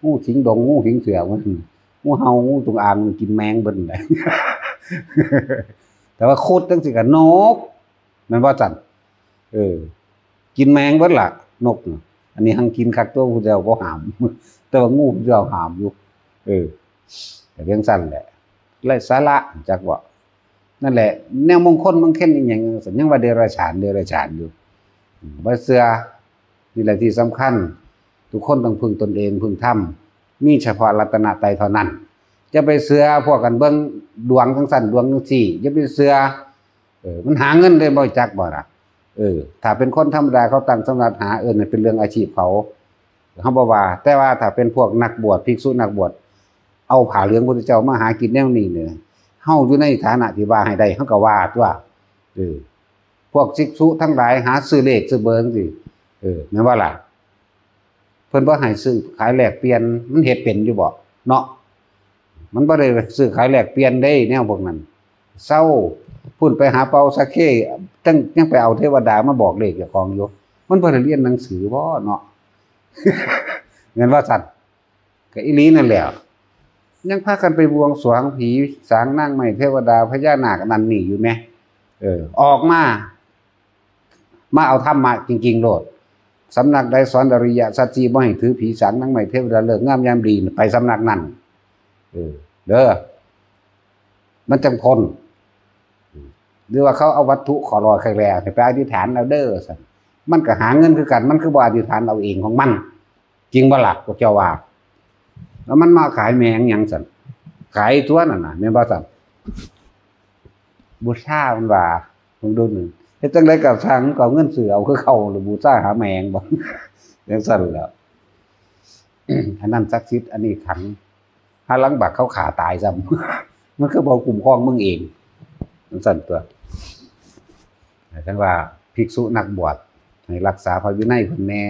งูสิงดง งูสิงเสือมัน งูเห่า งูจงอาง มันกินแมงเบิดนั่นแหละ แต่ว่าครุฑจังซี่ก็นก แม่นบ่ซั่น? เออ กินแมงเบิดล่ะ นกน่ะ อันนี้หังกินคักตัว ผู้เจ้าบ่ห้าม แต่ว่างูผู้เจ้าห้ามอยู่ เออ ก็จังซั่นแหละ ไร้สาระ จักบ่ นั่นแหละ แนวมงคลมงคลอีหยังจังซั่น ยังว่าเดรัจฉาน เดรัจฉานอยู่ อืม บ่เชื่อ นี่แหละที่สำคัญ ทุกคนต้องพึ่งตนเอง พึ่งธรรม มีเฉพาะรัตนตรัยเท่านั้น จะไปเชื่อพวกกันเบิ่งดวงจังซั่น ดวงจังซี่ อย่าไปเชื่อ เออ มันหาเงินได้บ่จักบ่ล่ะ? เออ ถ้าเป็นคนธรรมดาเขาตั้งสำนักหา เออ นั่นเป็นเรื่องอาชีพเขา เฮาบ่ว่า แต่ว่าถ้าเป็นพวกนักบวช ภิกษุนักบวช เอาผ้าเหลืองพุทธเจ้ามาหากินแนวนี้เนี่ย เฮาอยู่ในฐานะที่ว่าให้ได้ เฮาก็ว่าตั๊ว เออ พวกภิกษุทั้งหลายหาซื้อเลขซื้อเบอร์จังซี้ เออ แม่นบ่ล่ะ? เพิ่นบ่ให้ซื้อขายแลกเปลี่ยน มันเฮ็ดเป็นอยู่บ่ เนาะ? มันบ่ได้ซื้อขายแลกเปลี่ยนเด้ แนวพวกนั้น เซา พุ้นไปหาเป่าสักเค จั่ง ยังไปเอาเทวดามาบอกเลขเจ้าของอยู่ มันบ่ได้เรียนหนังสือบ่เนาะ แม่นว่าซั่น ก็อีหลีนั่นแหละ ยังพากันไปบวงสรวงผีสางนางไม้เทวดาพญานาคนั่นนี่อยู่แหม เออ ออกมา มาเอาธรรมะจริงๆโลด สำนักใดสอนอริยสัจสี่ บ่ให้ถือผีสางนางไม้เทวดา ฤกษ์งามยามดี ไปสำนักนั้น เออ เด้อ มันจั่งพ้น หรือว่าเขาเอาวัตถุขอรอแคลให้ไปอธิษฐานเอาเด้อซั่น มันก็หาเงินคือกัน มันคือบ่อธิษฐานเอาเองของมัน จริงบ่ล่ะ พวกเจ้าว่า แล้วมันมาขายแมงหยังซั่น ขายตั๊วนั่นน่ะ แม่นบ่ซั่น? บูชามันว่า มึงดูหนึ่ง เฮ็ดจั่งใดก็ช่าง ก็เอาเงินซื้อเอาคือเก่า หรือบูชาหาแมงบ่ จั่งซั่นแหล้ว อันนั้นศักดิ์สิทธิ์ อันนี้ขลัง หาหลังบักเขาฆ่าตายซ้ำ มันคือบ่คุ้มครองมึงเอง จั่งซั่นตั๊ว จั่งว่าภิกษุนักบวชให้รักษาพระวินัยเพิ่นแหน่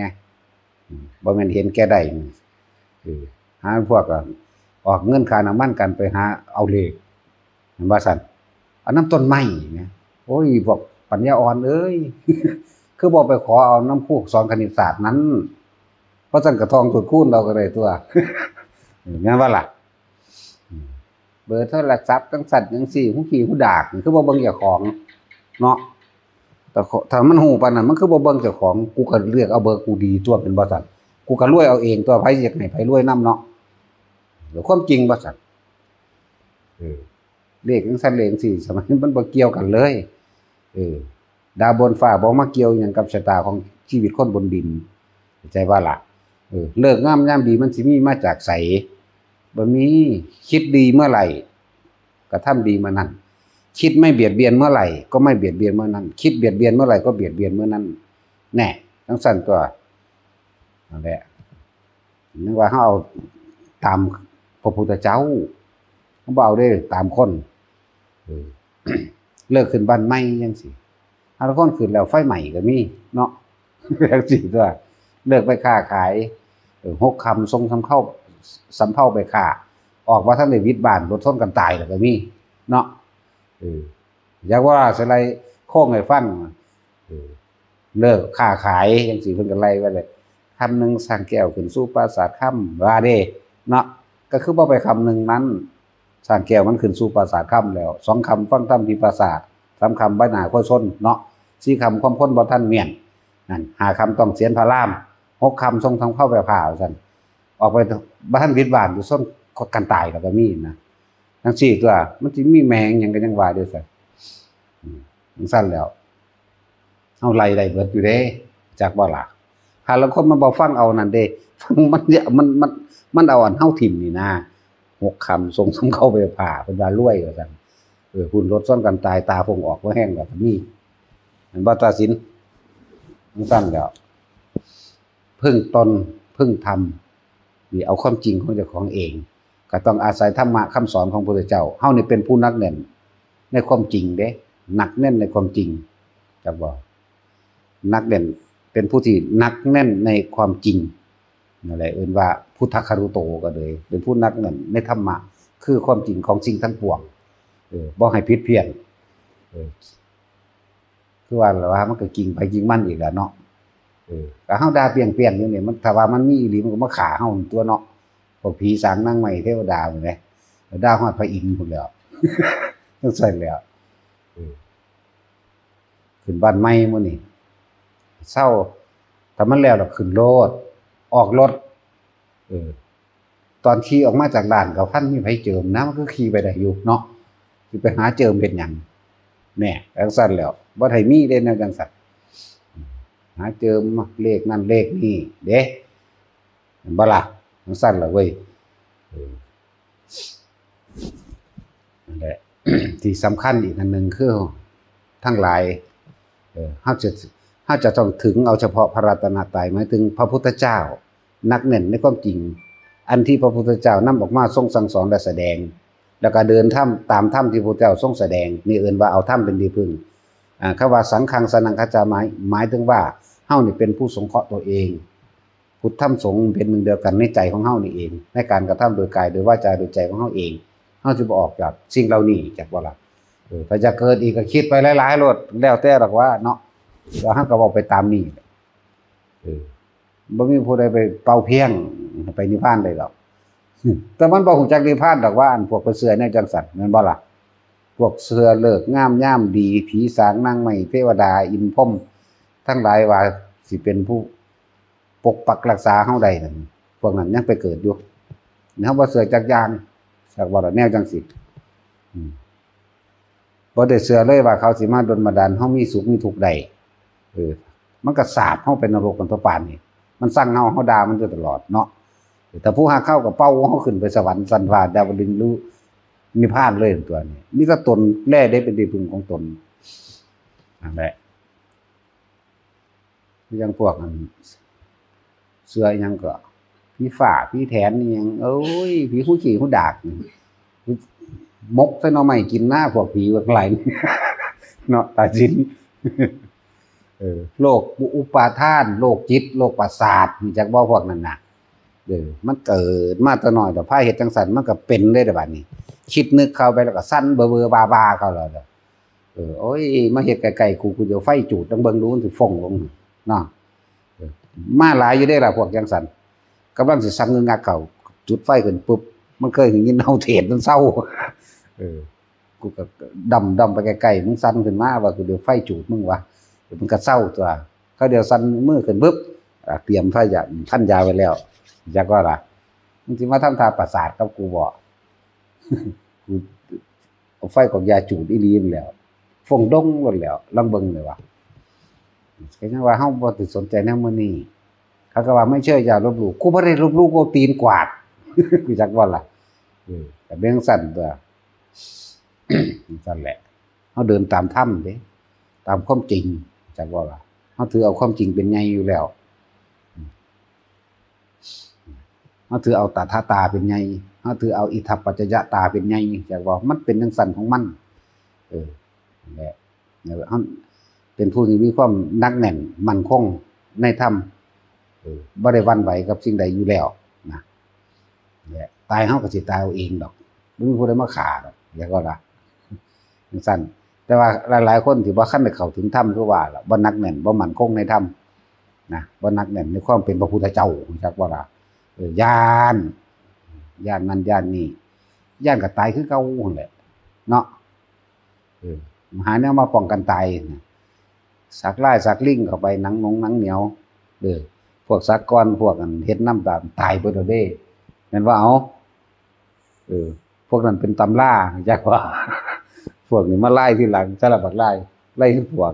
อืม บ่แม่นเห็นแก่ได้นี่ เออ หาพวกก็ออกเงินค่าน้ำมันกันไปหาเอาเลข แม่นบ่ซั่น? เอานำต้นไม้นะ โอ้ย พวกปัญญาอ่อนเอ้ย คือบ่ไปขอเอานำครูสอนคณิตศาสตร์นั้น เพราะซั่นก็ท่องสูตรคูณเอาก็ได้ตั๊ว เออ แม่นบ่ล่ะ? อืม เบอร์โทรศัพท์จั่งซั่นจั่งซี้ หูขี้หูดาก คือบ่เบิ่งเจ้าของเนาะ แต่ขอ ถ้ามันฮู้ปานนั้น มันคือบ่เบิ่งเจ้าของ กูก็เลือกเอาเบอร์กูดีตั๊ว แม่นบ่ซั่น? กูก็รวยเอาเองตั๊ว ไผสิอยากให้ไผรวยนำเนาะ แล้วความจริงบ่ซั่น? เออ เลขจั่งซั่นเลขจั่งซี้ สมัยมันบ่เกี่ยวกันเลย เออ ดาวบนฟ้าบ่มาเกี่ยวหยังกับชะตาของชีวิตคนบนดิน เข้าใจบ่ล่ะ? เออ ฤกษ์งามยามดีมันสิมีมาจากไส? บ่มี คิดดีเมื่อไหร่ กระทำดีเมื่อนั้น คิดไม่เบียดเบียนเมื่อไหร่ ก็ไม่เบียดเบียนเมื่อนั้น คิดเบียดเบียนเมื่อไหร่ ก็เบียดเบียนเมื่อนั้น แน่ จั่งซั่นตั๊ว นั่นแหละ นึกว่าเฮาเอาตามพระพุทธเจ้า เฮาบ่เอาเด้ ตามคน เออ ฤกษ์ขึ้นบ้านใหม่จั่งซี้ หาลางคนขึ้นแล้วไฟไหม้ก็มีเนาะ จั่งซี้ตั๊ว ฤกษ์ไปค้าขาย เออ หกค่ำส่งสำเภา สำเภาไปค้า ออกมาทันได้หวิดบ้าน รถชนกันตายแล้วก็มีเนาะ เออ อยากว่าสิไล่โค้งให้ฟัง เออ ฤกษ์ค้าขายจั่งซี้ เพิ่นก็ไล่ไว้เลย ค่ำหนึ่งสร้างแก้วขึ้นสู่ปราสาทคำ ว่าเด้ เนาะ ก็คือบ่ไปค่ำหนึ่งนั้น สร้างแก้วมันขึ้นสู่ปราสาทคำแล้ว สองค่ำฟังธรรมที่ปราสาท สามค่ำใบหน้าค่อยชนเนาะ สี่ค่ำความคนบ่ทันเมียน นั่น ห้าค่ำต้องเสียนพระราม หกค่ำส่งทองเข้าไปผ่า ว่าซั่น ออกไปบ่ทันหวิดบ้านอยู่ชนกันตายแล้วก็มีนะ จั่งซี้ตั๊ว มันสิมีแมงหยังก็ยังว่าอยู่ซั่น อืม จั่งซั่นแล้ว เฮาไล่ได้เบิดอยู่เด้ จักบ่ล่ะ? หาลางคนมันบ่ฟังเอานั่นเด้ ฟังมันเนี่ย มัน มัน มันเอาอันเฮาถิ่มนี่นะ หกค่ำส่งสำเภาไปผ่า เพิ่นว่ารวยว่าซั่น เออ พุ้นรถชนกันตาย ตาฟงออกบ่แฮงแล้วก็มี แม่นบ่ตาสิน? จั่งซั่นแล้ว พึ่งตน พึ่งธรรม นี่เอาความจริงของเจ้าของเอง ก็ต้องอาศัยธรรมะคำสอนของพระพุทธเจ้า เฮานี่เป็นผู้หนักแน่นในความจริงเด้ หนักแน่นในความจริง จักบ่ หนักแน่น เป็นผู้ที่หนักแน่นในความจริง นั่นแหละเอิ้นว่าพุทธคารุโตก็เลย เป็นผู้หนักแน่นในธรรมะ คือความจริงของสิ่งทั้งปวง เออ บ่ให้ผิดเพี้ยน เออ คือว่าล่ะว่ามันก็จริงไปจริงมันอีกแหละเนาะ เออ ก็เฮาด่าเปรี้ยงๆอยู่นี่ มัน ถ้าว่ามันมีอีหลีมันก็มาฆ่าเฮาตัวเนาะ พวกผีสางนางไม้เทวดาหมดเลย ด่าฮอดพระอินทร์พุ้นแหล้ว จั่งซั้นแหล้ว เออ ขึ้นบ้านใหม่มื้อนี้ เซา ถ้ามันแล้วล่ะขึ้นโลด ออกรถ เออ ตอนขี่ออกมาจากร้านก็พันมีไผเจิมนะ มันก็ขี่ไปได้อยู่เนาะ สิไปหาเจิมเฮ็ดหยัง แหน่ จั่งซั้นแหล้ว บ่ได้มีเด้แนวจั่งซั้น หาเจิมเลขนั่นเลขนี่เด้ แม่นบ่ล่ะ จั่งซั้นล่ะเว้ย เออ นั่นแหละ ที่สำคัญอีกอันหนึ่งคือ ทั้งหลาย เออ เฮาจะ เฮาจะต้องถึงเอาเฉพาะพระรัตนตรัย หมายถึงพระพุทธเจ้า หนักแน่นในความจริง อันที่พระพุทธเจ้านำออกมาทรงสั่งสอนและแสดง แล้วก็เดินธรรม ตามธรรมที่พระพุทธเจ้าทรงแสดง นี่เอิ้นว่าเอาธรรมเป็นที่พึ่ง อ่า คำว่าสังฆังสรณังคัจฉามิ หมายถึงว่าเฮานี่เป็นผู้สงเคราะห์ตัวเอง พุทธธรรมสงฆ์เป็นหนึ่งเดียวกันในใจของเฮานี่เอง ในการกระทำโดยกาย โดยวาจา โดยใจของเฮาเอง เฮาสิบ่ออกจากสิ่งเหล่านี้ จักบ่ล่ะ เออ ถ้าอยากเกิดอีกก็คิดไปหลายๆโลด แล้วแต่ดอกว่าเนาะ แล้วเฮาก็เว้าไปตามนี้ เออ บ่มีผู้ใดไปเป่าเพียงไปนิพพานได้ดอก แต่มันบ่ฮู้จักนิพพานดอกว่า อันพวกไปเชื่อแนวจั่งซั้น แม่นบ่ล่ะ พวกเชื่อฤกษ์งามยามดี ผีสางนางไม้ เทวดา อินทร์พรหมทั้งหลายว่าสิเป็นผู้ปกปักรักษาเฮาได้นั่น พวกนั้นยังไปเกิดอยู่ เฮาบ่เชื่อจักอย่าง จักว่าล่ะ แนวจั่งซี้ อืม บ่ได้เชื่อเลยว่าเขาสิมาดลบันดาลเฮามีสุขมีทุกข์ได้ เออ มันก็สาปเฮาไปนรกกันทั่วปานนี่ มันซังเฮา เฮาด่ามันอยู่ตลอดเนาะ แต่ผู้ฮักเฮาก็เป่าเฮาขึ้นไปสวรรค์ชั้นฟ้าดาวดึงส์หรือนิพพานเลยตัวนี้ มีแต่ตนแลเด้เป็นที่พึ่งของตน นั่นแหละ คือจั่งพวกอัน เชื่ออิหยังก็ ผีฟ้า ผีแถนอิหยัง โอ้ย ผีฮู้ขี้ฮู้ดากนี่ หมกใส่หน่อไม้กินนะ พวกผีทั้งหลาย เนาะ ตาจิน เออ โรคอุปาทาน โรคจิต โรคประสาท รู้จักบ่พวกนั้นน่ะ เออ มันเกิดมาแต่น้อย แต่พาเฮ็ดจั่งซั้น มันก็เป็นเลยเด้อบัดนี้ คิดนึกเข้าไปแล้วก็สั่นเบอๆบาๆเข้าแล้วเด้อ เออ โอ้ย มาเฮ็ดใกล้ๆกู กูจะเอาไฟจูด ต้องเบิ่งดูมันสิฟงลงเนาะ เออ มาหลายอยู่เด้ล่ะพวกจั่งซั้น กำลังสิสั่งเงินงักเข้า จุดไฟขึ้นปุ๊บ มันเคยได้ยินเฮาเทศน์มันเซา เออ กูก็ดำๆไปใกล้ๆ มึงสั่นขึ้นมาว่ากูเดี๋ยวไฟจูดมึงวะ เดี๋ยวมันก็เซาตัว เขาเดี๋ยวสั่นมือขึ้นปุ๊บ อ่ะ เตรียมไฟยา พันยาไว้แล้ว จักว่าล่ะ มึงสิมาทำท่าประสาทกับกูบ่ กูเอาไฟกอกยาจูดอีหลีนั่นแหล้ว ฟงดงโลดแหล้ว ลองเบิ่งเลยว่า ก็ยังว่าเฮาบ่ได้สนใจแนวมื้อนี้ เขาก็ว่าไม่เชื่ออย่าลบหลู่ กูบ่ได้ลบหลู่ กูเอาตีนกวาด กูจักว่าล่ะ เออ ก็เป็นจั่งซั้นตัว จั่งซั้นแหละ เฮาเดินตามธรรมเด้ ตามความจริง จักว่าล่ะ เฮาถือเอาความจริงเป็นใหญ่อยู่แล้ว เฮาถือเอาตถาตาเป็นใหญ่ เฮาถือเอาอิทัปปัจจยตาเป็นใหญ่ จักว่ามันเป็นจั่งซั้นของมัน เออ นั่นแหละ เฮาเป็นผู้ที่มีความหนักแน่นมั่นคงในธรรม เออ บ่ได้หวั่นไหวกับสิ่งใดอยู่แล้วนะ และตายเฮาก็สิตายเอาเองดอก บ่มีผู้ใดมาฆ่าดอก จักว่าล่ะ จั่งซั้น แต่ว่าหลายๆคนที่บ่ทันได้เข้าถึงธรรมคือว่าล่ะ บ่หนักแน่น บ่มั่นคงในธรรมนะ บ่หนักแน่นในความเป็นพระพุทธเจ้า จักว่าล่ะ เออ ย้าน ย้านนั่นย้านนี่ ย้านก็ตายคือเก่าหั่นแหละ เนาะ เออ หาแนวมาป้องกันตายนะ สักลายสักลิงเข้าไป หนังหนงหนังเหนียว เออ พวกสักกร พวกอันเฮ็ดนำตาม ตายเบิดแล้วเด้ แม่นว่าเอา เออ พวกนั้นเป็นตำรา จักว่า พวกนี้มาไล่ทีหลัง สารพัดไล่ ไล่ให้พวก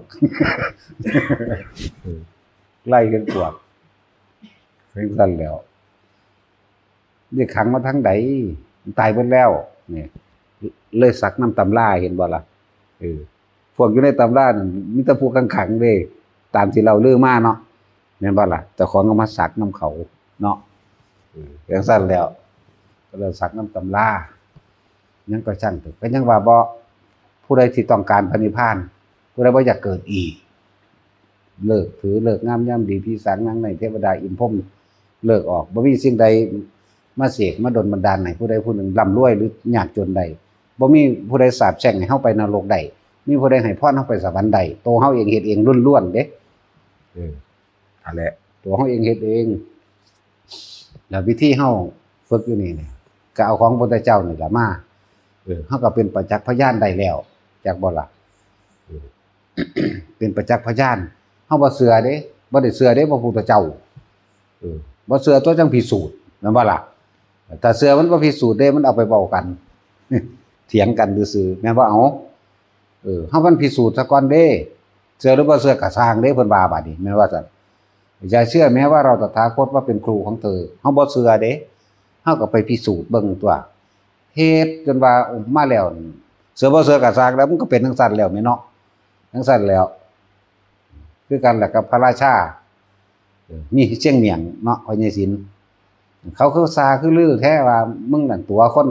เออ ไล่ให้พวก เป็นซั่นแล้ว เรียกขังมาทางใด ตายเบิดแล้ว นี่ เลยสักนำตำรา เห็นบ่ล่ะ เออ พวกอยู่ในตำรานั่น มีแต่พวกขังๆเด้ ตามที่เล่าลือมาเนาะ แม่นบ่ล่ะ เจ้าของก็มาสักนำเขาเนาะ เออ จั่งซั่นแล้ว ก็เลยสักน้ำตำรา ยังก็ช่างเถอะ ก็ยังว่าบ่ ผู้ใดที่ต้องการพระนิพพาน ผู้ใดบ่อยากเกิดอีก เลิกถือเลิกงามยามดี ผีสางนางไม้เทวดาอินทร์พรหม เลิกออก บ่มีสิ่งใดมาเสกมาดลบันดาลให้ผู้ใดผู้หนึ่งร่ำรวยหรือยากจนได้ บ่มีผู้ใดสาปแช่งให้เฮาไปนรกได้ มีผู้ใดให้พรเฮาไปสวรรค์ได้ โตเฮาเองเฮ็ดเองล้วนๆเด้ เออ นั่นแหละ ตัวเฮาเองเฮ็ดเอง แล้ววิธีเฮาฝึกอยู่นี่เนี่ย ก็เอาของพระพุทธเจ้านี่ล่ะมา เออ เฮาก็เป็นประจักษ์พยานได้แล้ว จักบ่ล่ะ เออ เป็นประจักษ์พยาน เฮาบ่เชื่อเด้ บ่ได้เชื่อเด้ว่าพระพุทธเจ้า เออ บ่เชื่อตัวจั่งพิสูจน์ แม่นบ่ล่ะ ถ้าเชื่อมันบ่พิสูจน์เด้ มันเอาไปเว้ากัน เถียงกันซื่อๆ แม่นบ่ เอา เออ เฮามันพิสูจน์ซะก่อนเด้ เชื่อหรือบ่เชื่อก็ซ่างเด้ เพิ่นว่าบาดนี้ แม่นว่าซั่น อย่าเชื่อแม้ว่าเราตถาคตว่าเป็นครูของเธอ เฮาบ่เชื่อเด้ เฮาก็ไปพิสูจน์เบิ่งตั๊ว เฮ็ดจนว่าออกมาแล้ว เชื่อบ่เชื่อก็ซ่างแล้ว มันก็เป็นจั่งซั่นแล้วแหมเนาะ จั่งซั่นแล้ว คือกันแหละกับพระราชา เออ มีเชียงเมียงเนาะ พ่อใหญ่ศิลป์ เขาคือซาคือลือแท้ว่ามึงนั่นตั๋วคน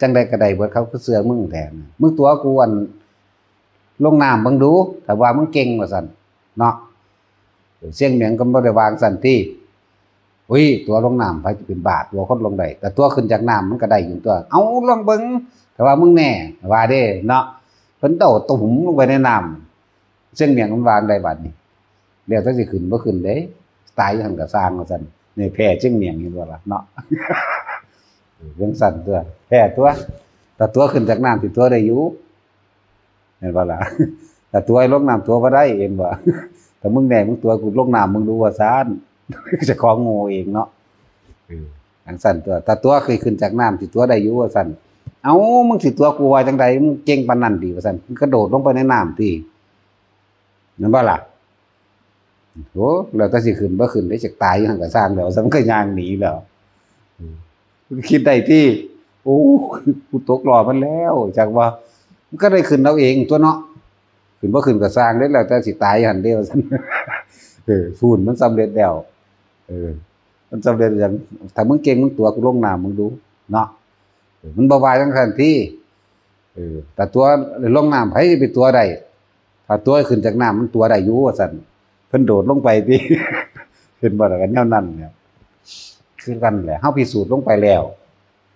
จั่งใดก็ได้เบิด เขาคือเชื่อมึงแท้ มึงตั๋วกูอันลงน้ำเบิ่งดู ถ้าว่ามึงเก่งว่าซั่นเนาะ เชียงเมียงก็บ่ได้ว่าจั่งซั่นติ อุ้ย ตั๋วลงน้ำไผสิเป็นบ้า ตั๋วคนลงได้ แต่ตั๋วขึ้นจากน้ำมันก็ได้อยู่ตั๊ว เอาลองเบิ่ง ถ้าว่ามึงแน่ ว่าเด้เนาะ เพิ่นเต้าตุ่มลงไปในน้ำ เชียงเมียงมันว่าจั่งใดบาดนี้ แล้วแต่สิขึ้นบ่ขึ้นเด้ ตายอยู่หั่นก็ซ่างว่าซั่น นี่แพ้เชียงเมียง เห็นบ่ล่ะเนาะ เออ จั่งซั่นตั๊ว แพ้ตั๊ว ถ้าตั๋วขึ้นจากน้ำสิตั๋วได้อยู่ เห็นบ่ล่ะ ถ้าตั๋วให้ลงน้ำตั๋วบ่ได้ เห็นบ่ ถ้ามึงแน่มึงตั๋วกูลงน้ำมึงดูว่าซั่น เจ้าของโง่เองเนาะ เออ จั่งซั่นตั๊ว ถ้าตั๋วเคยขึ้นจากน้ำสิตั๋วได้อยู่ว่าซั่น เอ้า มึงสิตั๋วกูว่าจั่งใด มึงเก่งปานนั้นติว่าซั่น มึงกระโดดลงไปในน้ำติ แม่นบ่ล่ะ โอ้ แล้วแต่สิขึ้นบ่ขึ้น ได้จักตายอยู่หั่นก็ซ่างแล้ว ซั่นมันก็ย่างหนีแล้ว อืม คิดได้ติ โอ้ กูตกล้อมันแล้ว จักว่า มันก็ได้ขึ้นเอาเองตั๊วเนาะ ขึ้นบ่ขึ้นก็ซ่างเด้ แล้วแต่สิตายอยู่หั่นเด้ ว่าซั่น เออ พู้นมันสำเร็จแล้ว เออ มันสำเร็จหยัง ถ้ามึงเก่งมึงตั๋วกูลงน้ำมึงดู เนาะ เออ มันบ่ว่าจั่งซั่นติ เออ ถ้าตั๋วลงน้ำไผสิไปตั๋วได้ ถ้าตั๋วขึ้นจากน้ำมันตั๋วได้อยู่ว่าซั่น เพิ่นโดดลงไปติ เห็นบ่ล่ะ ก็แนวนั้นแหละ คือกันแหละ เฮาพิสูจน์ลงไปแล้ว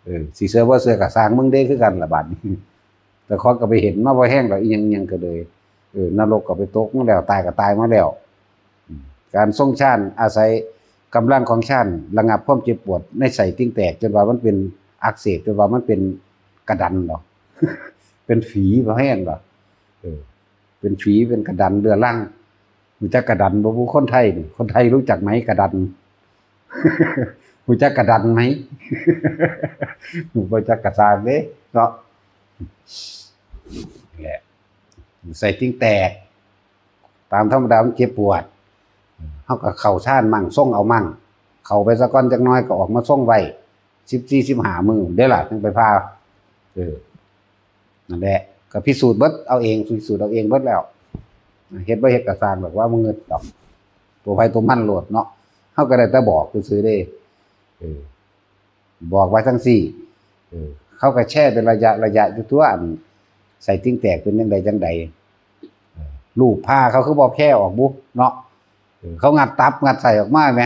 เออ สิเชื่อบ่เชื่อก็ซ่างมึงเด้ คือกันล่ะบาดนี้ แต่ของก็ไปเห็นมาบ่แห้งดอก อีหยังๆก็เลย เออ นรกก็ไปตกมาแล้ว ตายก็ตายมาแล้ว อืม การทรงฌานอาศัยกำลังของฌานระงับความเจ็บปวดในไส้ติ่งแตก จนว่ามันเป็นอักเสบ จนว่ามันเป็นกระดันดอก เป็นฝีบ่แห้งดอก เออ เป็นฝีเป็นกระดันเรื้อรัง ฮู้จักกระดันบ่บุคนไทยนี่ คนไทยรู้จักไหมกระดัน ฮู้จักกระดันไหม บ่จักก็ซ่างเด้เนาะ นี่แหละ ไส้ติ่งแตก ตามธรรมดามันเจ็บปวด เฮาก็เข้าฌานมั่ง ทรงเอามั่ง เข้าไปซะก่อนจักหน่อยก็ออกมาทรงไว้ สิบสี่ สิบห้ามื้อเด้ล่ะ จั่งไปผ่า เออ นั่นแหละ ก็พิสูจน์เบิดเอาเอง พิสูจน์เอาเองเบิดแล้ว เฮ็ดบ่เฮ็ดก็ซ่างดอก ว่าบ่งึดดอก ตัวไผตัวมันโลดเนาะ เฮาก็ได้แต่บอกซื่อๆเด้ เออ บอกว่าจั่งซี้ เออ เขาก็แชร์เป็นระยะระยะอยู่ตั๊ว อันไส้ติ่งแตกเป็นจั่งใดจั่งใด เออ รูปผ่าเขาคือบ่แพร่ออกบุเนาะ เออ เขางัดตับงัดไส้ออกมาแหม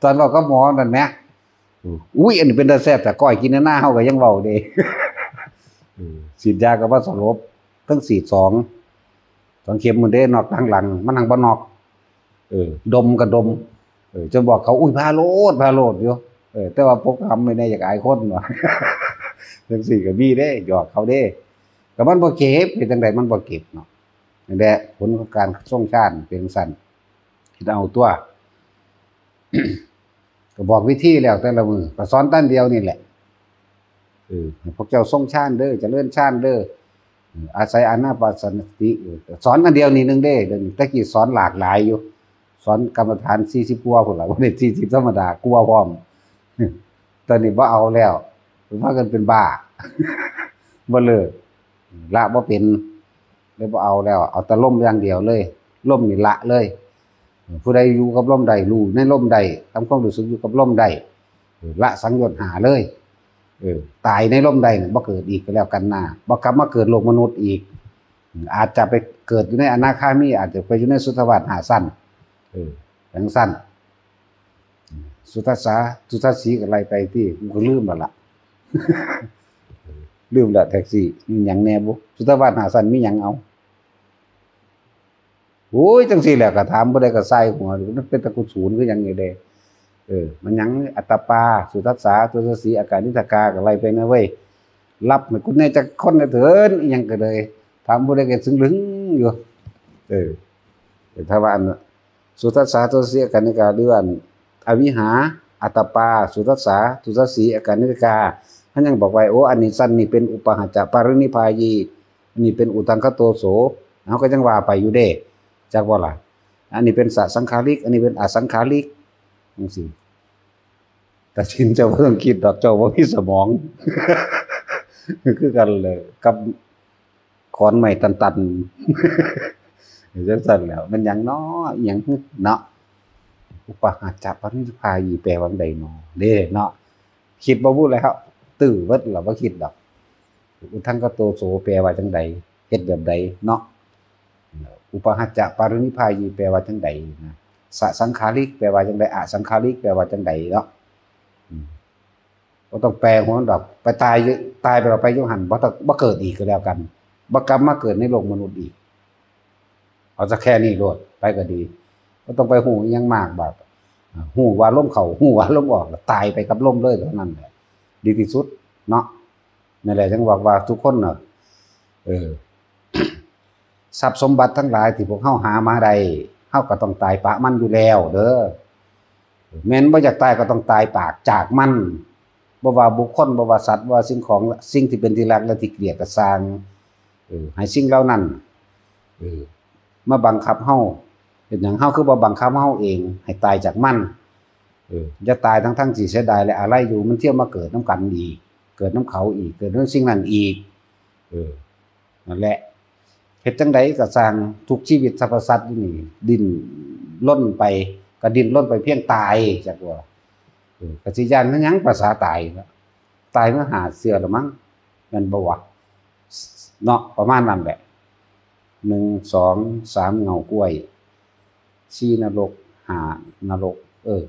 ตอนเว้ากับหมอนั่นแหม เออ อุ้ย อันนี้เป็นตาแซ่บ แต่ก้อยกินในหน้าเฮาก็ยังเว้าเด้ เออ ฉีดยาก็บ่สลบ ทั้งฉีดสอง สองเข็มหมดเด้ นอกทางหลัง มันหังบ่นอก เออ ดมก็ดม เออ จนบอกเขา อุ้ย ผ่าโลด ผ่าโลดอยู่ เออ แต่ว่าปกหำไว้แน่ อยากอายคนว่ะ จั่งซี้ก็มีเด้ หยอกเขาเด้ ก็มันบ่เจ็บ เฮ็ดจั่งใดมันบ่เจ็บเนาะ นั่นแหละ ผลของการทรงฌานเป็นจั่งซั้น คิดเอาตั๊ว ก็บอกวิธีแล้วแต่ละมื้อ ก็สอนอันเดียวนี่แหละ เออ ให้พวกเจ้าทรงฌานเด้อ เจริญฌานเด้อ เออ อาศัยอานาปานสติ เออ สอนอันเดียวนี่หนึ่งเด้ เดี๋ยวนี้ แต่กี้สอนหลากหลายอยู่ สอนกรรมฐานสี่สิบกว่าพุ้นล่ะ บ่ได้สี่สิบธรรมดา กว่าพร้อม ตอนนี้บ่เอาแล้ว พากันเป็นบ้า บ่เลิก ละบ่เป็น เลยบ่เอาแล้ว เอาแต่ลมอย่างเดียวเลย ลมนี่ละเลย ผู้ใดอยู่กับลมได้ รู้ในลมได้ ทำความรู้สึกอยู่กับลมได้ ละสังโยชน์ห้าเลย เออ ตายในลมได้เนี่ยบ่เกิดอีกก็แล้วกันนะ บ่กลับมาเกิดโลกมนุษย์อีก อาจจะไปเกิดอยู่ในอนาคามี อาจจะไปอยู่ในสุทธาวาสห้าชั้น เออ จั่งซั้น สุทัสสา สุทัสสีก็ไล่ไปติ กูก็ลืมแล้วล่ะ ลืมแล้ว แท็กซี่ มีหยังแหน่บุ สุทธาวาสห้าชั้นมีหยังเอา โอ้ย จั่งซี้แหละ ก็ถามผู้ใดก็ใส่หัว มันเป็นตะกุศลคือหยังนี่เด้ เออ มันหยัง อัตตปา สุทัสสา สุทัสสี อากานิทกา ก็ไล่ไปนะเว้ย รับให้กูแหน่จักคนนะเถิน อิหยังก็เลย ถามผู้ใดก็ซึ่งลึงอยู่ เออ แต่ถ้าว่าอัน สุทัสสา สุทัสสี อากานิกา หรืออัน อวิหา อัตตปา สุทัสสา สุทัสสี อากานิกา มันยังบอกไว้ โอ้ อันนี้ชั้นนี่เป็นอุปาหะจะปรินิพพายี อันนี้เป็นอุทังคโตโส เฮาก็ยังว่าไปอยู่เด้ จักบ่ล่ะ อันนี้เป็นสสังขาริก อันนี้เป็นอสังขาริก จั่งซี้ แต่ชินเจ้าบ่ต้องคิดดอก เจ้าบ่มีสมอง คือกันเลย กับขอนไม้ตันๆ จั่งซั้นแหล้ว มันหยังน้อ อิหยังเนาะ อุปาหะจะปรินิพพายี แปลว่าจั่งใดน้อ เด้เนาะ คิดบ่พูดแล้ว ตื้อเบิดแล้ว บ่คิดดอก อุทังคโตโส แปลว่าจั่งใด เฮ็ดแบบใดเนาะ อุปาหะจะปรินิพพายี แปลว่าจั่งใดนะ สสังขาริก แปลว่าจั่งใด อสังขาริก แปลว่าจั่งใดเนาะ อืม บ่ต้องแปลหัวมันดอก ไปตายอยู่ ตายไปแล้วไปอยู่หั่น บ่ต้อง บ่เกิดอีกก็แล้วกัน บ่กลับมาเกิดในโลกมนุษย์อีก เอาซะแค่นี้โลด ไปก็ดี บ่ต้องไปฮู้อิหยังมากบาด ฮู้ว่าลมเข้า ฮู้ว่าลมออก แล้วตายไปกับลมเลยเท่านั้นแหละ ดีที่สุดเนาะ นั่นแหละ จั่งบอกว่าทุกคนน่ะ เออ ทรัพย์สมบัติทั้งหลายที่พวกเฮาหามาได้ เฮาก็ต้องตายปะมันอยู่แล้วเด้อ แม่นบ่อยากตายก็ต้องตายปากจากมัน บ่ว่าบุคคล บ่ว่าสัตว์ บ่ว่าสิ่งของ สิ่งที่เป็นที่รักและที่เกลียดก็ซ่าง เออ ให้สิ่งเหล่านั้น เออ มาบังคับเฮา เป็นหยังเฮาคือบ่บังคับเฮาเอง ให้ตายจากมัน เออ อย่าตายทั้งๆที่เสียดายและอาลัยอยู่ มันเที่ยวมาเกิดนำกันอีก เกิดนำเขาอีก เกิดนำสิ่งนั้นอีก เออ นั่นแหละ เฮ็ดจั่งใดก็ซ่าง ทุกชีวิตสรรพสัตว์อยู่นี่ ดิ้นรนไป ก็ดิ้นรนไปเพียงตาย จักว่า เออ ก็สิย้านมันหยัง ภาษาตายเนาะ ตายมาห้าเทื่อแล้วมั้ง แม่นบ่วะ เนาะ ประมาณนั้นแหละ หนึ่ง สอง สาม เหงากล้วย สี่ นรก ห้า นรก เออ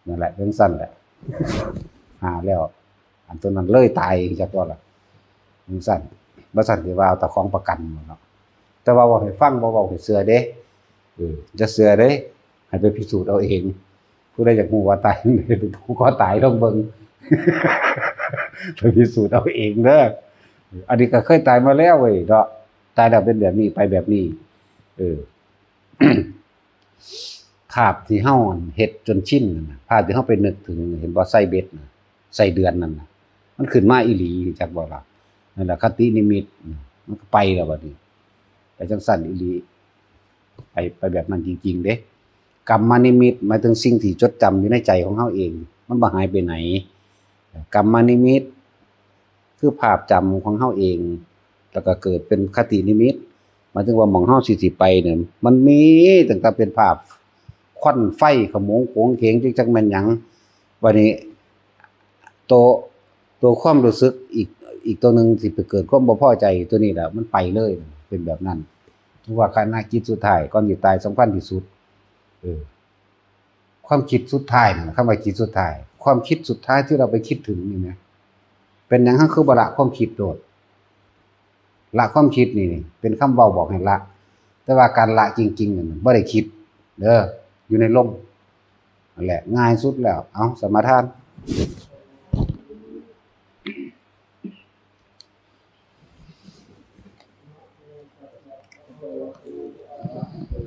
นั่นแหละ จั่งซั้นแหละ ห้า แล้ว อันตัวนั้นเลยตายจักว่าล่ะ จั่งซั้น บ่ซั้นสิว่าเอาแต่ของประกันเนาะ แต่ว่าเว้าให้ฟัง บ่เว้าให้เชื่อเด้ เออ อย่าเชื่อเด้ ให้ไปพิสูจน์เอาเอง ผู้ใดอยากรู้ว่าตายจั่งใด ไปผูกคอตายลองเบิ่ง ไปพิสูจน์เอาเองเด้อ อันนี้ก็เคยตายมาแล้วเว้ยเนาะ ตายแล้วเป็นแบบนี้ ไปแบบนี้ เออ ภาพที่เฮาเฮ็ดจนชินนั่นน่ะ ภาพที่เฮาไปนึกถึง เห็นบ่ ไส้เบ็ดน่ะ ไส้เดือนนั่นน่ะ มันขึ้นมาอีหลี จักบ่ล่ะ นั่นแหละ คตินิมิตน่ะ มันก็ไปแล้วบัดนี้ ไปจั่งซั้นอีหลี ไป ไปแบบนั้นจริงๆเด้ กัมมนิมิต หมายถึงสิ่งที่จดจำอยู่ในใจของเฮาเอง มันบ่หายไปไหน กัมมนิมิต คือภาพจำของเฮาเอง แล้วก็เกิดเป็นคตินิมิต หมายถึงว่าหม่องเฮาสิ สิไปเนี่ย มันมีตั้งแต่เป็นภาพควันไฟขโมงโขงเขง จัก จักแม่นหยัง บัดนี้ ตัว ตัวความรู้สึกอีก อีกตัวหนึ่งที่ไปเกิดความบ่พอใจ ตัวนี้แหละมันไปเลย เป็นแบบนั้น ถือว่าขณะจิตสุดท้าย ก่อนสิตายสำคัญที่สุด เออ ความคิดสุดท้ายนั่นน่ะ คำว่าจิตสุดท้าย ความคิดสุดท้ายที่เราไปคิดถึงนี่นะ เป็นหยังเฮาคือบ่ละความคิดโลด ละความคิดนี่เป็นคำเว้าบอกให้ละ แต่ว่าการละจริงๆนั่นบ่ได้คิดเด้อ อยู่ในลม นั่นแหละ ง่ายสุดแล้ว เอา สมาทาน สาธุ